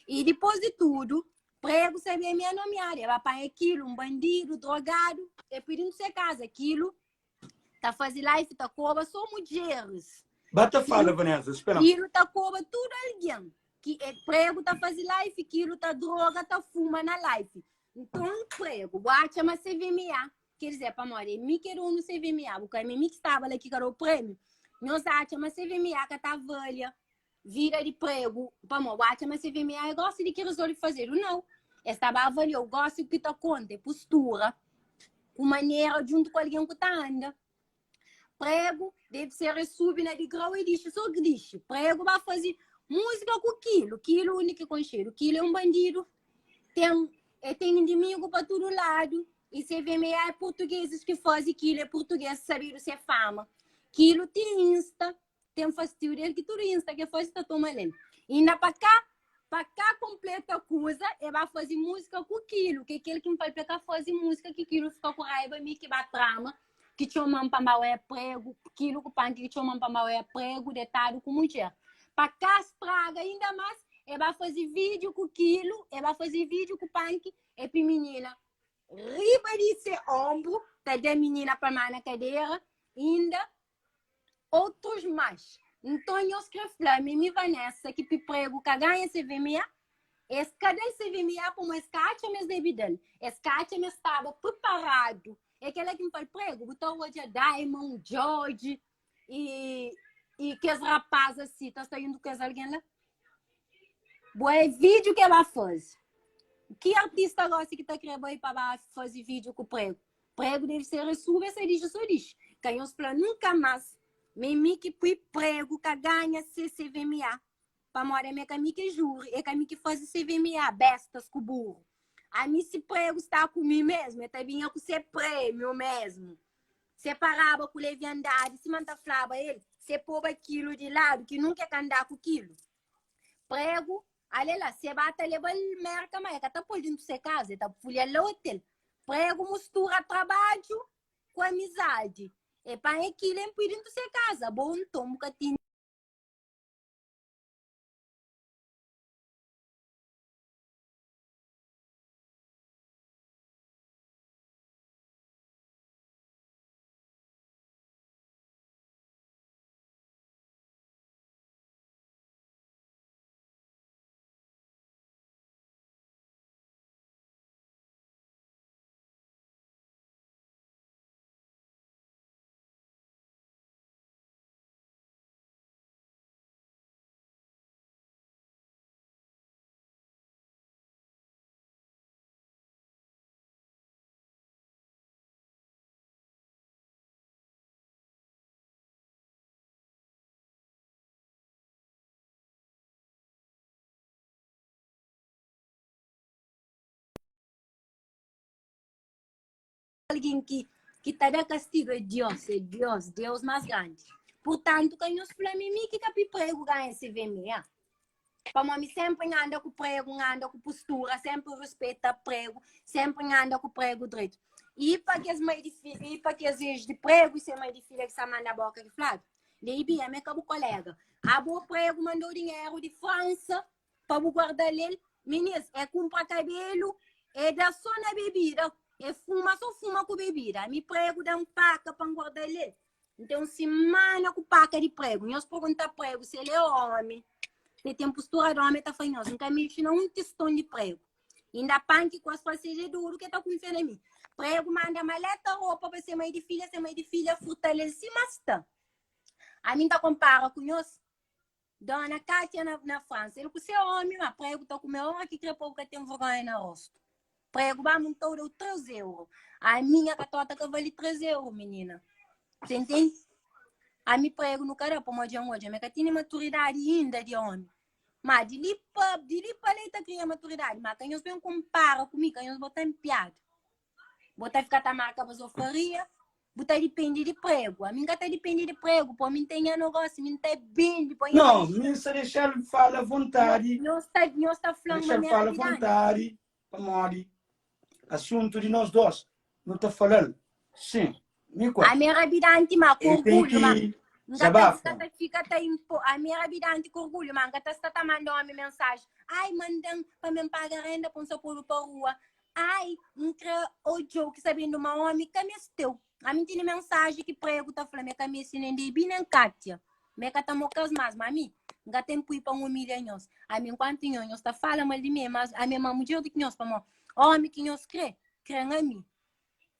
I dipôs di tudu, pregu sabia mi é nomiadu, e ba panha kilu, un bandidu, drogadu, e pui dintu se kaza. Kilu ta faze life, ta koba so mudjeris. Ba ta fala, Vanessa, espera. Kilu ta koba tudu algen. Ki e pregu ta faze life, kilu ta droga, ta fuma na life. Nton pregu, bu atxa ma CVMA Quer dizer, pamodi é mi ki é donu CVMA, bu ka é mi ki staba la ki ka dau prêmiu. Nhos atxa ma CVMA ka ta avalia vida di pregu, pamodi bu atxa ma CVMA é gosi di ki resolve fazedu? Nau. Es ta ba avaliau gosi ki ta konta é postura ku manera djuntu ku algen ku ta anda. Pregu debe ser é subi na digrau e dixi so dixi. Pregu ba faze múzika ku kilu, kilu undi ki konxedu, kilu é un bandidu, ten é ten indimigu pa tudu ladu. E CVMA é portugueses ki faze kilo é português sabidu se fama. Kilo ti insta tem fastiu del ki tudo insta ke faze ta toma lel. Inda pa cá pa cá completa kuza e ba faze música ku kilo ke kel ki nfal pe ka faze música ki kilo fica ku raiba mi ki ba trama ki txoman pa nba oia prego kilo ku panki ki txoman pa nba oia prego detadu ku mudjer. Pa cá straga inda mas e ba faze vídeo ku kilo e ba faze vídeo ku panki epi minina riba di se ombru ta da minina pa má na kadera inda otrus más. Nton nhos kre fla mi mi Vanessa ki pi pregu ka ganha CVMA? Es ka da-l CVMA pamo es ka atxa ma es debe da-l. Es ka atxa ma es staba priparadu. É kela ki N fla-l, pregu, bu ta odja Diamond, George i i kes rapaz asi ta sta juntu ku kes algen la? Bo é vídeo ke ba faze. Ki artista gosi ki ta kre bai pa ba faze vídeo ku pregu? Pregu deve ser resube se dixi so dixi. Ka nhos fla nunka mas me mi ki pui pregu ka ganha CCVMA. Pamodi ami é ka mi ki juri, é ka mi ki faze CVMA, bestas ku burro. Ami si pregu sta ku mi mesmu, e ta binha ku se prêmio mesmu. Se paraba ku leviandadi, sima N ta flaba el, se poba kilu di ladu, ki nunka e ka anda ku kilu. Pregu, ale la, se ba ta leba-l Merka, ma e ka ta pô-l dintu se kaza, e ta fulha-l la otel. Pregu mustura trabadju ku amizadi. E panha kilu e pui dintu se kaza. Bo nton, bu ka tene. Algin ki ki ta da kastigu é Dios, é Dios, Deus más grandi. Purtantu, ka nhos fla mi mi ki ka pi pregu ganha CVMA. Pamodi mi sénpri N anda ku pregu, N anda ku postura, sénpri ruspeta pregu, sénpri N anda ku pregu dretu. I pa kes mai di fi, i pa kes ex di pregu i se mai di filha ki sa manda boka ki fladu, Leibinha, mi é ka bu kolega. Abo pregu mandou dinheru di Fransa pa bu guardal el. Minis, é kunpra kabelu, é da so na bebida, é fuma so fuma ku bebida. Ami pregu da-m paka pa N guardal el. N ten un simana ku paka di pregu. Nhos pergunta pregu si el é omi. Se ten postura di omi, el ta fla nhos, N ka mexi na un tiston di pregu. Inda panki ku as fla seja duru ke ta kunfia na mi. Pregu manda maleta ropa pa se mai di filha, se mai di filha furta-l el sima sta. Ami N ta konpara ku nhos. Dona Kátia na, na Fransa, el ku se omi, ma pregu ta kume ora ki kre pobu ka ten vergonha na rostu. Pregu ba muntou deu 3 euro. A minha catota ka vali 3 euro, menina. Você entende? A mi prego no cara, pamodi dja odja, me ka tene maturidade inda de homem. Ma di li pa, di li pa lei ta cria maturidade, ma ka nhos ben compara comigo, ka nhos bota em piada. Bo ta fika ta marka bazofaria, bu ta dipende di pregu. Ami nka ta dipende di pregu, po mi n ten nha nogósiu, mi n ta bende, po nha Não, mi sa deixa-l fala à vontade. Nhos ta, nhos ta fla-m Deixa-l manera fala à di dani. vontade, pamodi asuntu di nós dôs, nu ta fala-l. Sim, mi ku el. Ami é rabidanti, ma ku El tem orgulhu, ma ki. N ka ta, Dezabafa. ka ta fika ta impo, ami era bidanti ku orgulhu, ma N ka ta sta ta manda omi mensaji. Ai, manda-m pa mi N paga renda pa N sa podu pa rua. Ai, N kre odja-u ki sabendu ma omi ka meste-u. Ami N tene mensaji ki pregu ta fla ma e ka meste nen Debi nen Katia. Ma e ka ta moka-s más. Ma ami, N ka ten pui pa N umilha nhos. Ami, nkuantu nho, nhos ta fala mal di mi, é más, ami é más mudjer di ki nhos, pamó omi ki nhos kre, kre-m ami.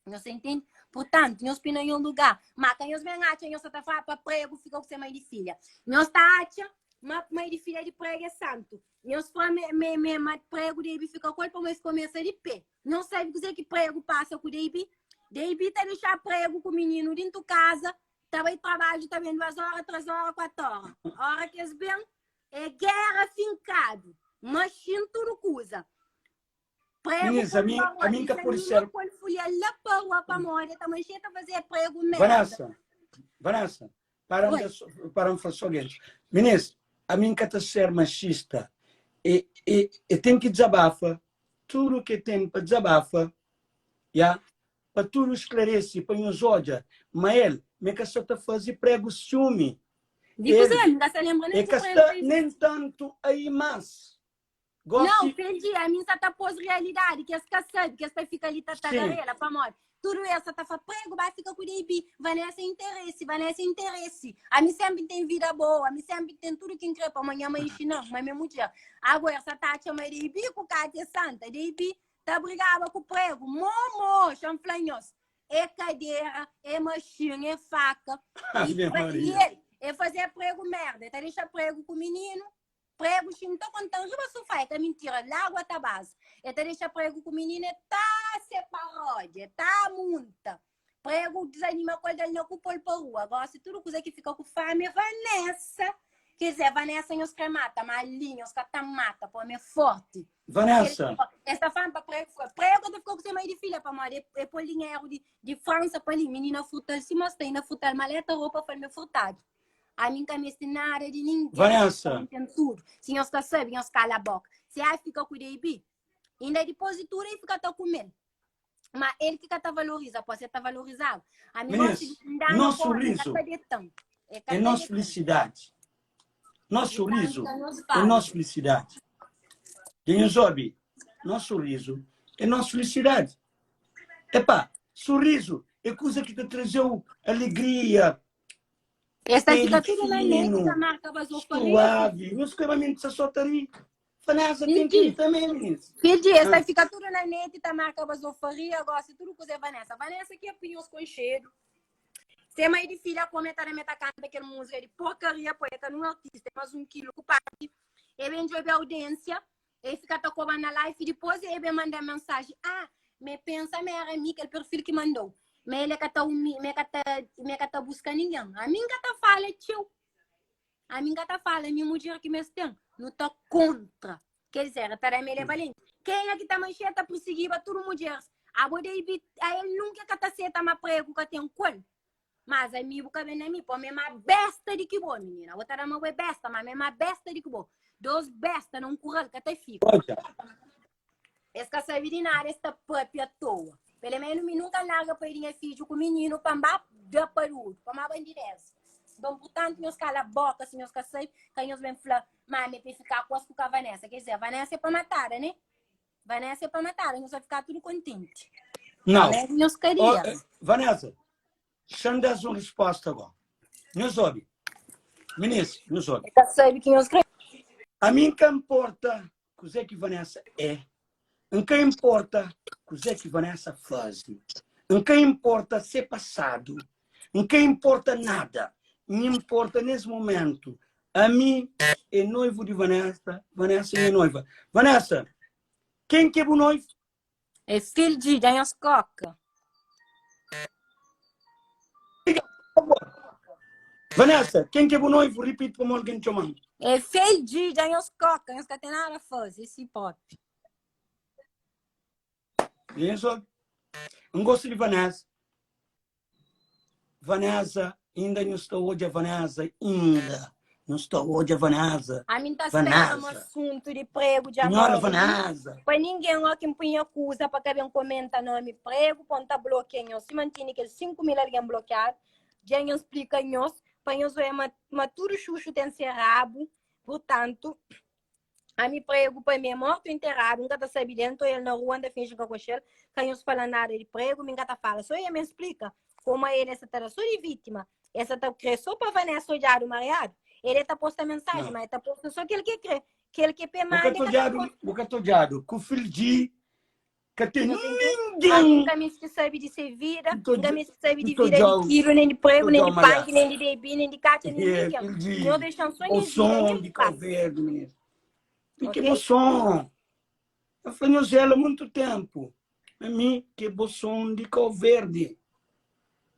Nhos ta intende? Purtantu, nhos pui na nhos lugar. Má ka nhos ben atxa nhos sa ta fla pa pregu fika ku se mai di filha. Nhos ta atxa ma mai di filha di pregu é santu. Nhos fla me, me, me, ma pregu debe fika ku el pamodi es kumesa di pé. Nhos sabe kuzê ki pregu pasa ku Debi? Debi ta dexa pregu ku mininu dintu kaza, ta bai trabadju ta ben duas óra, três óra, kuatu óra. Óra ki es ben, é géra finkadu, maxin tudu kuza. Prego Meninas, a pôl mim, pa a rua. mim ka pode Desanima ser. pôl fulha lá pa rua pa mode ta mancheta ta fazer prego merda. Vanessa, Vanessa, para Oi. me para me falar só gente. Meninas, a mim ka ta ser machista. E, e, e tem que desabafa tudo que tem para desabafa, ya? Pa tudo esclarece, pa nhos odja, ma el, me ka sa ta faze prego ciúme. Di Ele, kuzê? N ka sa lembra nem e si ka prego sta ta existe. nem tanto aí mais. Não, Gosi, perdi. A mim sa ta pôs realidade, que es ka sabe, que es ta fica ali ta sim. tagarela, pamodi. Tudo essa ta fa prego, vai fica com DB. Vanessa é interesse, Vanessa é interesse. A mim sempre tem vida boa, a mim sempre tem tudo que quer, para minha mãe ensinar, mas minha mulher. Agora essa tá chama DB com Cátia Santa, DB tá brigava com prego, momo, chanflanhos. É cadeira, é machinha, é faca. E, Ave pre- e Maria. ele, é fazer prego merda, tá deixa prego com o menino. Pregu xinta ta konta-m riba sufá, é ka mintira, lágua ta baza. E ta dexa pregu ku minina, e ta se paródia, e ta munta. Pregu dizanima ku el, da-l na ku pô-l pa rua. Gósi tudu kuza ki fika ku fami é Vanessa. Quer dizer, Vanessa nhos kre mata, má li nhos ka ta mata, pô-m é forti. Vanessa. Es ta fla-m pa pregu fika. Pregu ka ta fika ku se mai di filha, pamodi e pô-l dinheru di Fransa pa li. Minina furta-l sima sta, inda furta-l maleta, ropa, fla-l ma é furtadu. Ami N ka meste nada di ningen. Vanessa. N ten tudu. Si nhos ka sabe, nhos kala boka. Si ai fika ku Debi, inda dipôs di tudu ei fika ta kume-l. Ma el ki ka ta valoriza, pode ser ta valorizaba. Ami Meninas, gosi di N dana nosso ku omi, ka sorriso ta detan. E ka é ta nossa detan. felicidade. Nosso sorriso Ka nhos é fala. nossa felicidade. Dja nhos obi? Nosso sorriso é nossa felicidade. Epá, sorriso é kuza ki ta traze-u alegria, Esta Peli fica tudo na net, fino, ta marca basofaria. suave. Nhos kre ma mi sa só ta ri. Vanessa tem que ri também, meninas. Filho, esta fica tudo na net, ta marca basofaria, gosta tudo coisa é Vanessa. Vanessa que é pinhos com cheiro. Se mãe de filha come, tá na meta canta aquela música de porcaria, poeta, não é artista, mas um quilo com parte. E vem de audiência, e fica ta coba na live, e depois ele vem mandar mensagem. Ah, me pensa, me era mim, aquele perfil que mandou. Me ele ka ta umi, me ka ta, me ka ta busca ninguém. A mim ka ta fala, tio. A mim ka ta fala, mi mulher que me tem, não tá contra. Quer dizer, tá me ele é valente. Quem é que tá mancheta perseguir tudo mulheres? A bo David, a ele nunca ka ta seta ma prego ka tem qual. Mas ami bu ka ben na mi, pô, mi é ma besta di ki bo, menina. Bo ta da ma bo é besta, ma mi é ma besta di ki bo. Dos besta na un curral ka ta fika. Odja. Es ka sabe di nada, es ta papia à toa. Pelo menos mi nunca larga pai di nha fidju ku mininu pa N ba da parudu, pa ma bandideza. Nton, purtantu, nhos kala boka si nhos ka sabe, ka nhos ben fla ma mi é pa fika ku as ku ka Vanessa. Quer dizer, Vanessa é pa matada, né? Vanessa é pa matada, nhos vai ficar tudo contente. Não. Mesmo nhos Oh, caria. Vanessa, xa-m da-s un resposta agora. Nhos obi. Minis, nhos obi. Ka sabe ki nhos kre. A mi N ka nporta kuzê ki Vanessa é. N ka inporta kuzê ki Vanessa faze. N ka inporta se pasadu. N ka inporta nada. N inporta nes momentu. Ami é noivu di Vanessa, Vanessa é nha noiva. Vanessa, ken ki é bu noivu? É filho de Daniel Coca. Vanessa, ken ki é bu noivu? Ripite pamodi algen txoma-m. É filho de Daniel Coca, nhos ka ten nada a faze, esse pop. Isso. N gosta di Vanessa. Vanessa, inda nhu sta odja Vanessa, inda nhu sta odja Vanessa. Ami N ta spera um asuntu di pregu dja Senhora morre. Vanessa. Pa ningen ó ki N pui nha kuza pa ka ben komenta nomi pregu, pon ta blokia nhos. Si mantini kel 5 mil algen blokiadu, dja nha splika nhos. Pa nhos oia ma, ma tudu xuxu ten se rabu, purtantu, ami pregu pa mi é mortu enteradu, N ka ta sabe del, N ta oial na rua, N ta finji N ka konxe-l, ka nhos fala nada di pregu, mi N ka ta fala, so e mi splika koma el e sa ta da so di vítima, e sa ta kre so pa Vanessa odjadu mariadu, el e ta posta mensaji, ma e ta posta so kel ki e kre, kel ki e pe Bu ka manda ta e ka ta odjadu, posta. bu ka ta odjadu ku filji Ka ten Nhos entende? Ami ningen N ka misti sabe di se vida, N ta N ka odja- misti sabe di N ta vida di odja-u, Kiro, nen di Prego, N ta nen odja-u di Maria. Panki, nen di Debi, nen di Katya, nen di É, ningen. filho de Nhos dexa-m só o nha vida, som nha de paz. Cabo Verde, menino. E que Ok? bo som? Eu falei, nhos ela há muito tempo. A mim, que bo som de Cabo Verde.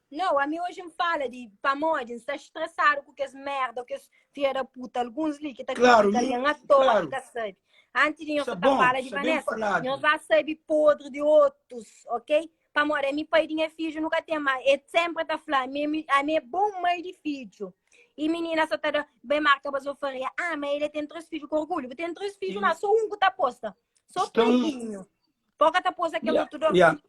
Não, a mim hoje me fala de pamodi, N sta estressado com kes merda, com kes filha da puta, alguns li que ta Claro, critica mi, alguém à toa claro. que ka sabe. Antes de nhos Está ta bom, fala de está bem Vanessa, falado. nhos vai sabe podre de outros, ok? Pamodi, a mi pai de nha filho nunca tem mais, ele sempre ta fla, a mi, a mi é bom mãe de filho. E menina só tá da, bem marca basofaria, ah, mas ele tem três filhos com orgulho, tem três filhos, mas só um que tá posta, só Estão- preguinho. Pouca tá posta aquele Yeah, outro do yeah.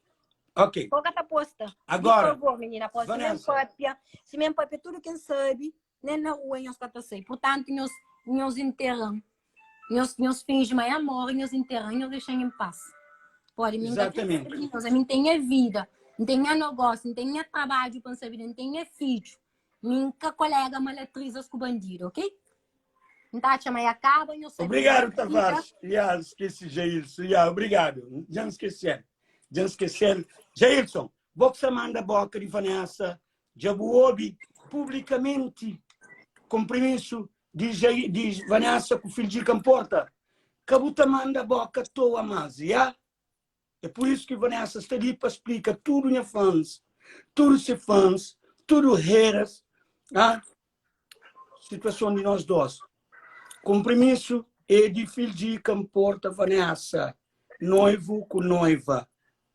Ok. Pouca tá posta. Agora, Por favor, menina, posta. Se mesmo Vanessa. papia, se mesmo papia, tudo quem sabe, nem na rua nós tá sei. Portanto, nós nós enterram. Nós nós finge mais amor, nós enterram, nós deixam em paz. Pode mim Exatamente. Nós a mim tem a vida, não tem a negócio, não tem a trabalho para saber, não tem a filho. Mim que colega malatrizas com bandido, ok? Não tá chamando acaba, nós sabe. Obrigado, Tavares. Yeah, esqueci Jailson. Yeah, obrigado. Já não esqueci. Já não esqueci. Jailson, você manda boca de Vanessa, já ouve publicamente compromisso de, Jair, de Vanessa com o filho de Camporta. Que manda boca toa mais, yeah? É por isso que Vanessa está ali para explicar tudo minha fãs, tudo se fãs, tudo haters, ah? Situação de nós dois. Compromisso é de filho de Camporta Vanessa, noivo com noiva,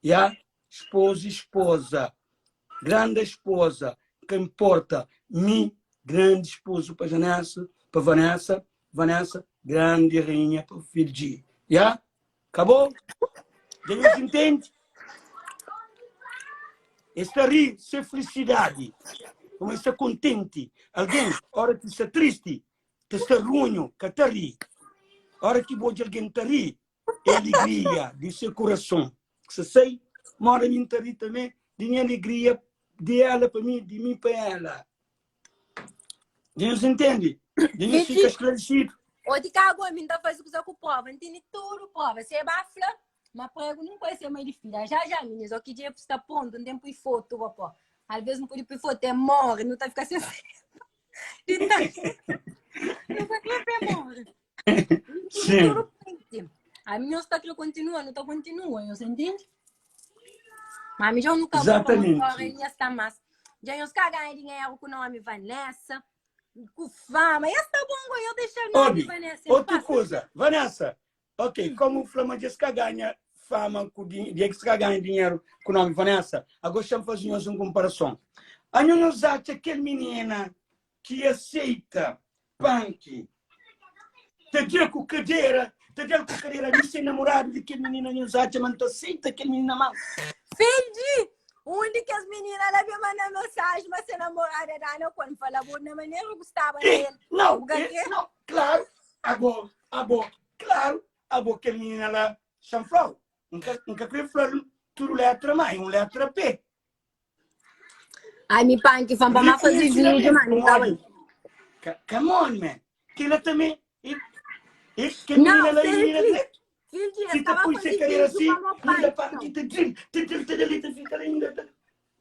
yeah? Esposo e esposa, grande esposa, que importa, mi, grande esposo para Vanessa, para Vanessa, Vanessa, grande rainha para o filho de, yeah? Acabou? Já nos entende? Está ri, sem felicidade. Como está contente. Alguém, hora que está triste, está runho, que está ri. Hora que bom alguém está ri, é alegria de seu coração. Se sei, mora mim está ri também, de minha alegria de ela para mim, de mim para ela. Deus entende? Deus fica esclarecido. Ou de cá agora, mim tá fazendo coisa com prova, entende tudo prova. Se é bafla, mas prego não pode ser mãe de filha. Já, já, meninas, o que dia está pronto, não tem por foto, pô. Às vezes não pode por foto, é morre, não tá ficando sem. Então, não vai querer morre. Sim. Tudo print. A minha está que continua, não tá continua, eu entende? Mas melhor nunca vou Exatamente. para a está mais. Já eu ganhar dinheiro com o nome Vanessa, com fama. Esse tá bom, eu deixo o nome Obi, Vanessa. em outra paz. coisa, Vanessa, ok, como o Flamengo disse que ganha fama, com dinheiro, que ganha dinheiro com o nome Vanessa, agora estamos fazendo uma comparação. A nos acha aquele menina que aceita punk, te dia com cadeira, te dia com cadeira, de ser namorado de aquele menina, nos acha, mas tu aceita aquele menina mal. Fendi! Onde que as meninas lá me mandam mensagem, mas ser namorada da Ana, quando falava na maneira, eu gostava dele. Não, O gaguê? não, claro, agora, agora, claro, agora aquele menina lá, chanfrou. Nunca, nunca queria falar tudo letra mais, um letra P. Ai, me punk, vamos para fazer vídeo, mano. Tá bem. Come on, man. Que ela também. E, e, que Não, menina lá, Felipe, menina lá. Filho, eu Se estava te pus fazendo cadeira vídeo assim, para meu ainda pai. pá, que te drill, te drill, te drill, te fica ainda.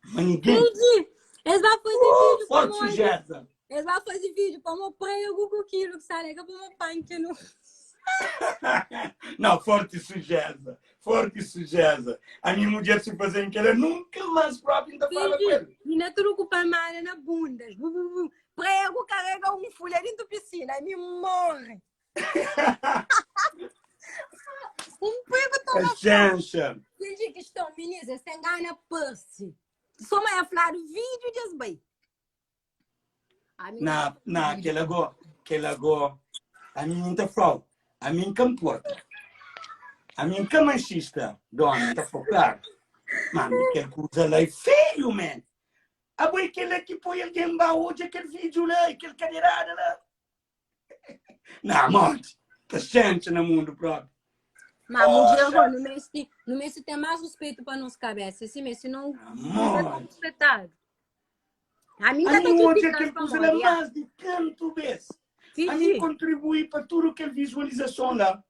Mas ninguém. Entendi. Eles vão fazer vídeo para Forte meu sujeza. Eles vão fazer vídeo para meu prego com aquilo que sai, que para meu punk não. Não, forte sujeza. Forte sujeza. A minha mulher se fazendo que ela nunca mais própria ainda fala com ele. E na truco para malha na bunda. Bu, bu, bu. Prego carrega um folha dentro da piscina, aí me morre. Um prego toma A chancha. Fingi que estão meninas, sem gana perse. Só mais a falar o vídeo de bem. Na, na, aquele agora, aquele agora, a minha tá falando, a minha camporta, a minha machista, dona, tá falando, claro. Mano, que coisa lá é feio, man. Abo é kel-la ki poi algen ba odja kel vídiu la i kel kaderada la. Na, modi? Ta xentxa na mundu propi. Ma mudjer go, nu meste, nu meste ten más ruspetu pa nos kabesa, si meste, senão nu ka ta ruspetadu. Ami ka ta Ami odja kritika-s kel kuza la pamodi, ya. más di kantu bês. Ami Fidji. kontribui pa tudu kel vizualizason la.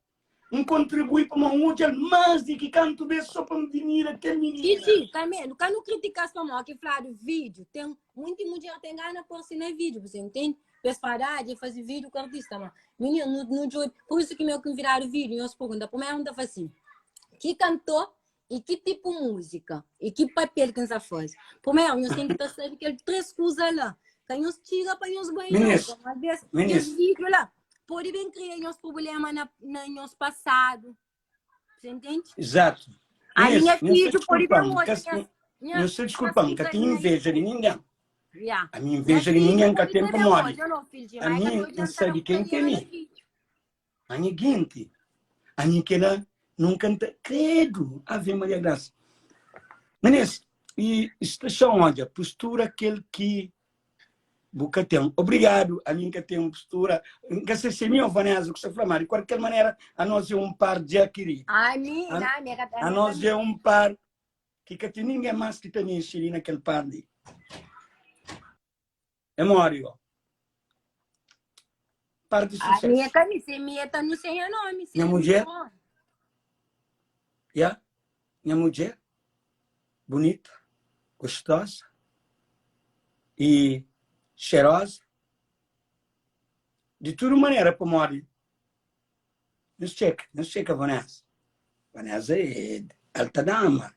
N kontribui pa ma N odja-l más di ki kantu bês sô pa N dimira kel minina. Fidji, tanbê, nu ka nu kritika-s pamodi ki fladu vídiu. Ten munti mudjer ten gana parse na vídiu, bu entende? Pa es fladu, ah, dja faze vídiu ku artista, ma minina, nu, nu djobe. Pur isu ki mi ku konvidadu vídiu, nhos pergunta. Primeru N ta fla si, ki kantor i ki tipu múzika i ki papel ki N sa faze. Primeru, nhos ten ki ta sabe kel 3 kuza la. Ka nhos txiga pa nhos bai nau, Minis, pamodi alvês kes minis. vídiu la pode ben kria nhos prubléma na, na nhos pasadu. Você entende? Exato. A Minis, minha nhos ta fidju pode ben diskulpa-m, odja ka, nhas, nha, nhos ta nhas diskulpa-m, ka kuza ten na inveja di YouTube. ningen. Yeah. Ami Nha inveja di fidju ningen ka pode ten ta ben pamodi odja, não, filho, mas ami ka ta N odja, sabe ken ki é na mi. vídeo. Ami é genti. Ami kela nunka N ta kredu. Ave Maria Graça. Minis, i sta odja postura kel ki bu ka ten. Obrigadu, ami N ka ten postura. N ka sei se mi ou Vanessa ku sta fla, ma di kualker manera anos é un par dja kiridu. Ami, na, mi ka ta. Anos é un par ki ka ten ningen mas ki ta mexi li na kel par li. É mori go. Par di A minha sucesso. camisa, minha tá no sem nome, Nha mulher. Ya, nha mulher bonita, gostosa e cheirosa. Di tudu manera pamodi Nhos txeka, nhos txeka Vanessa. Vanessa é alta dama.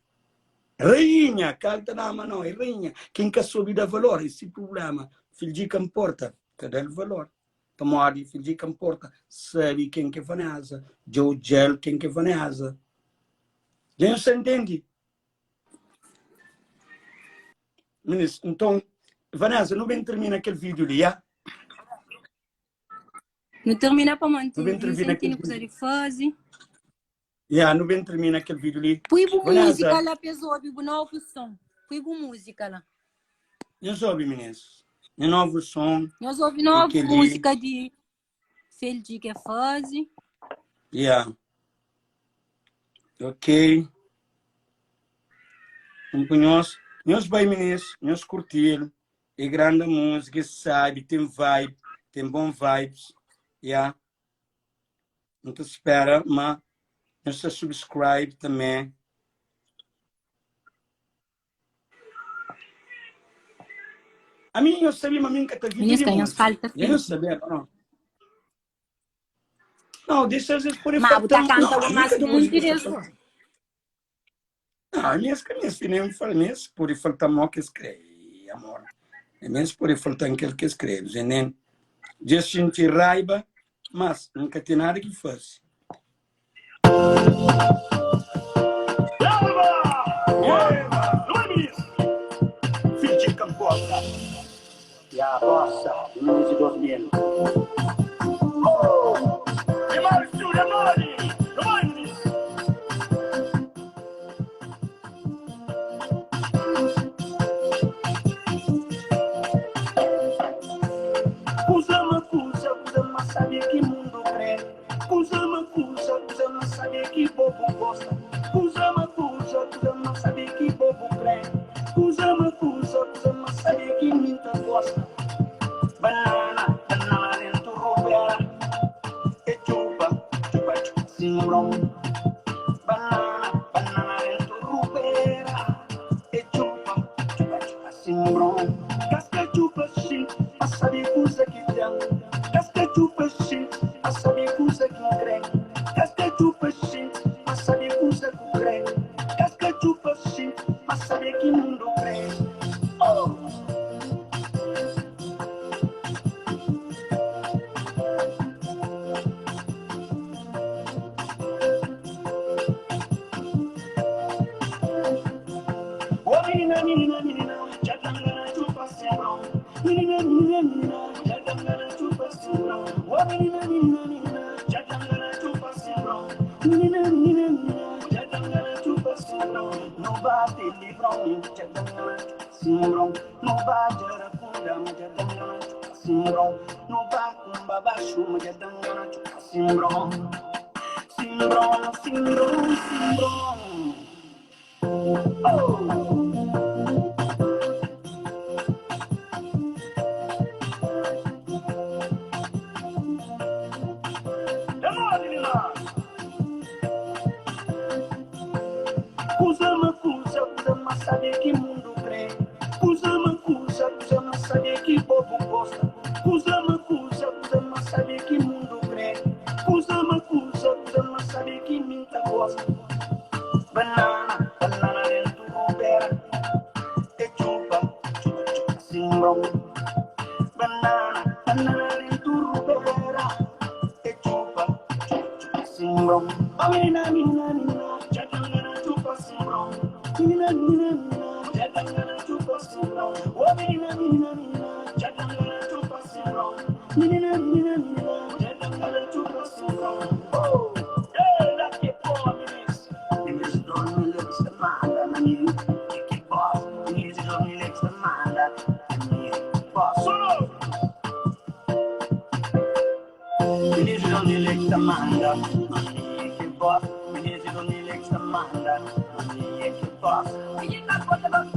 Rainha, ka alta dama não, é rainha. Quem ka soube da valor, esse problema. Filho ka importa, ka da valor. Pamodi filho ka importa, sabe quem que é Vanessa. Joe Gel, quem que é Vanessa. Já nhos ta entende? Minis, então, Vanessa, nu ben termina aquele vídeo ali, ya? Nu termina pa manti, Nu ben nu termina sentinu kel kuza vídeo. di faze. Ya, nu ben termina kel vídeo li. Pui bu Vanessa. múzika la pa es obi bu novu son. Pui bu múzika la. Nhos obi, minis. Nha novu son. Nhos obi novu kel-li. múzika di Feldi ke faze. Ya. Ok. Um ku nhos. Nhos bai, minis. Nhos curtir. É grande música, é sabe, tem vibe, tem bom vibes, yeah. Não te espera, mas nhos ta subscribe também. A mim eu sabia, mas mim que tá Minis, vive ka nhos música. falta Eu não filme. sabia, não. Não, deixa às vezes por Mas bu ta faltar. canta Não, bu a mim mais que da muito música des. Ah, minhas que minhas filhas falam, minhas pode faltar mal que escreve, amor. É minhas pode faltar aquele que escreve, nem já senti raiva, mas nunca tem nada que fazer. Filho de Camposa. Ya, bossa, de 2000. Kuza ma kuza, kuza ma sabe ki mundu kre. Kuza ma kuza, kuza ma sabe ki bobu gosta. Kuza ma kuza, kuza ma sabe ki bobu kre. Kuza ma kuza, kuza ma sabe ki mi ta gosta. Banana, banana dentu rubera. E txupa, txupa, txupa sinbron. Banana, banana dentu rubera. E txupa, txupa, txupa sinbron. Kaska txupa xi, pa sabe kuza ki ten. Kaska txupa xi, pa sabe kuza ki N kre. Kaska txupa xi, pa sabe kuza ku kre. Kaska txupa xi, pa sabe ki mundu kre. Oh! Oh, menina, menina, menina, já tangana chupa sembrão. Menina, menina, menina, já tangana chupa sembrão. Oh, menina, menina, menina, já tangana chupa sembrão. Menina, menina, menina, já tangana chupa sembrão. Não bate livrão, já tangana chupa. simbron Nu ba djara kunda ma dja da ngana txuka simbron Nu ba kumba baxu ma dja da ngana txuka simbron Simbron, simbron, simbron Oh! Kuza ma kuza, kuza ma sabe ki mundu kre Kuza ma kuza, kuza ma sabe ki povu gosta Kuza ma kuza, kuza ma sabe ki mundu kre Kuza ma kuza, kuza ma sabe ki mi ta gosta Banana, banana dentu rubera E txupa, txupa, txupa simbron Banana, banana dentu rubera E txupa, txupa, txupa simbron Oh minina, minina, minina Dja dangana txupa simbron Minina, minina, minina Dja dangana txupa simbron Oh minina, minina, minina Dja dangana txupa simbron Minina, minina, minina Dja dangana txupa simbron Oh, hey, that ke porra, minis Minis dormi lex ta manda na mi Ke boss Minis dormi lex ta manda na mi Boss Solo! Minis dormi lex ta manda na mi Ke boss Minis dormi lex ta manda na mi Ke boss.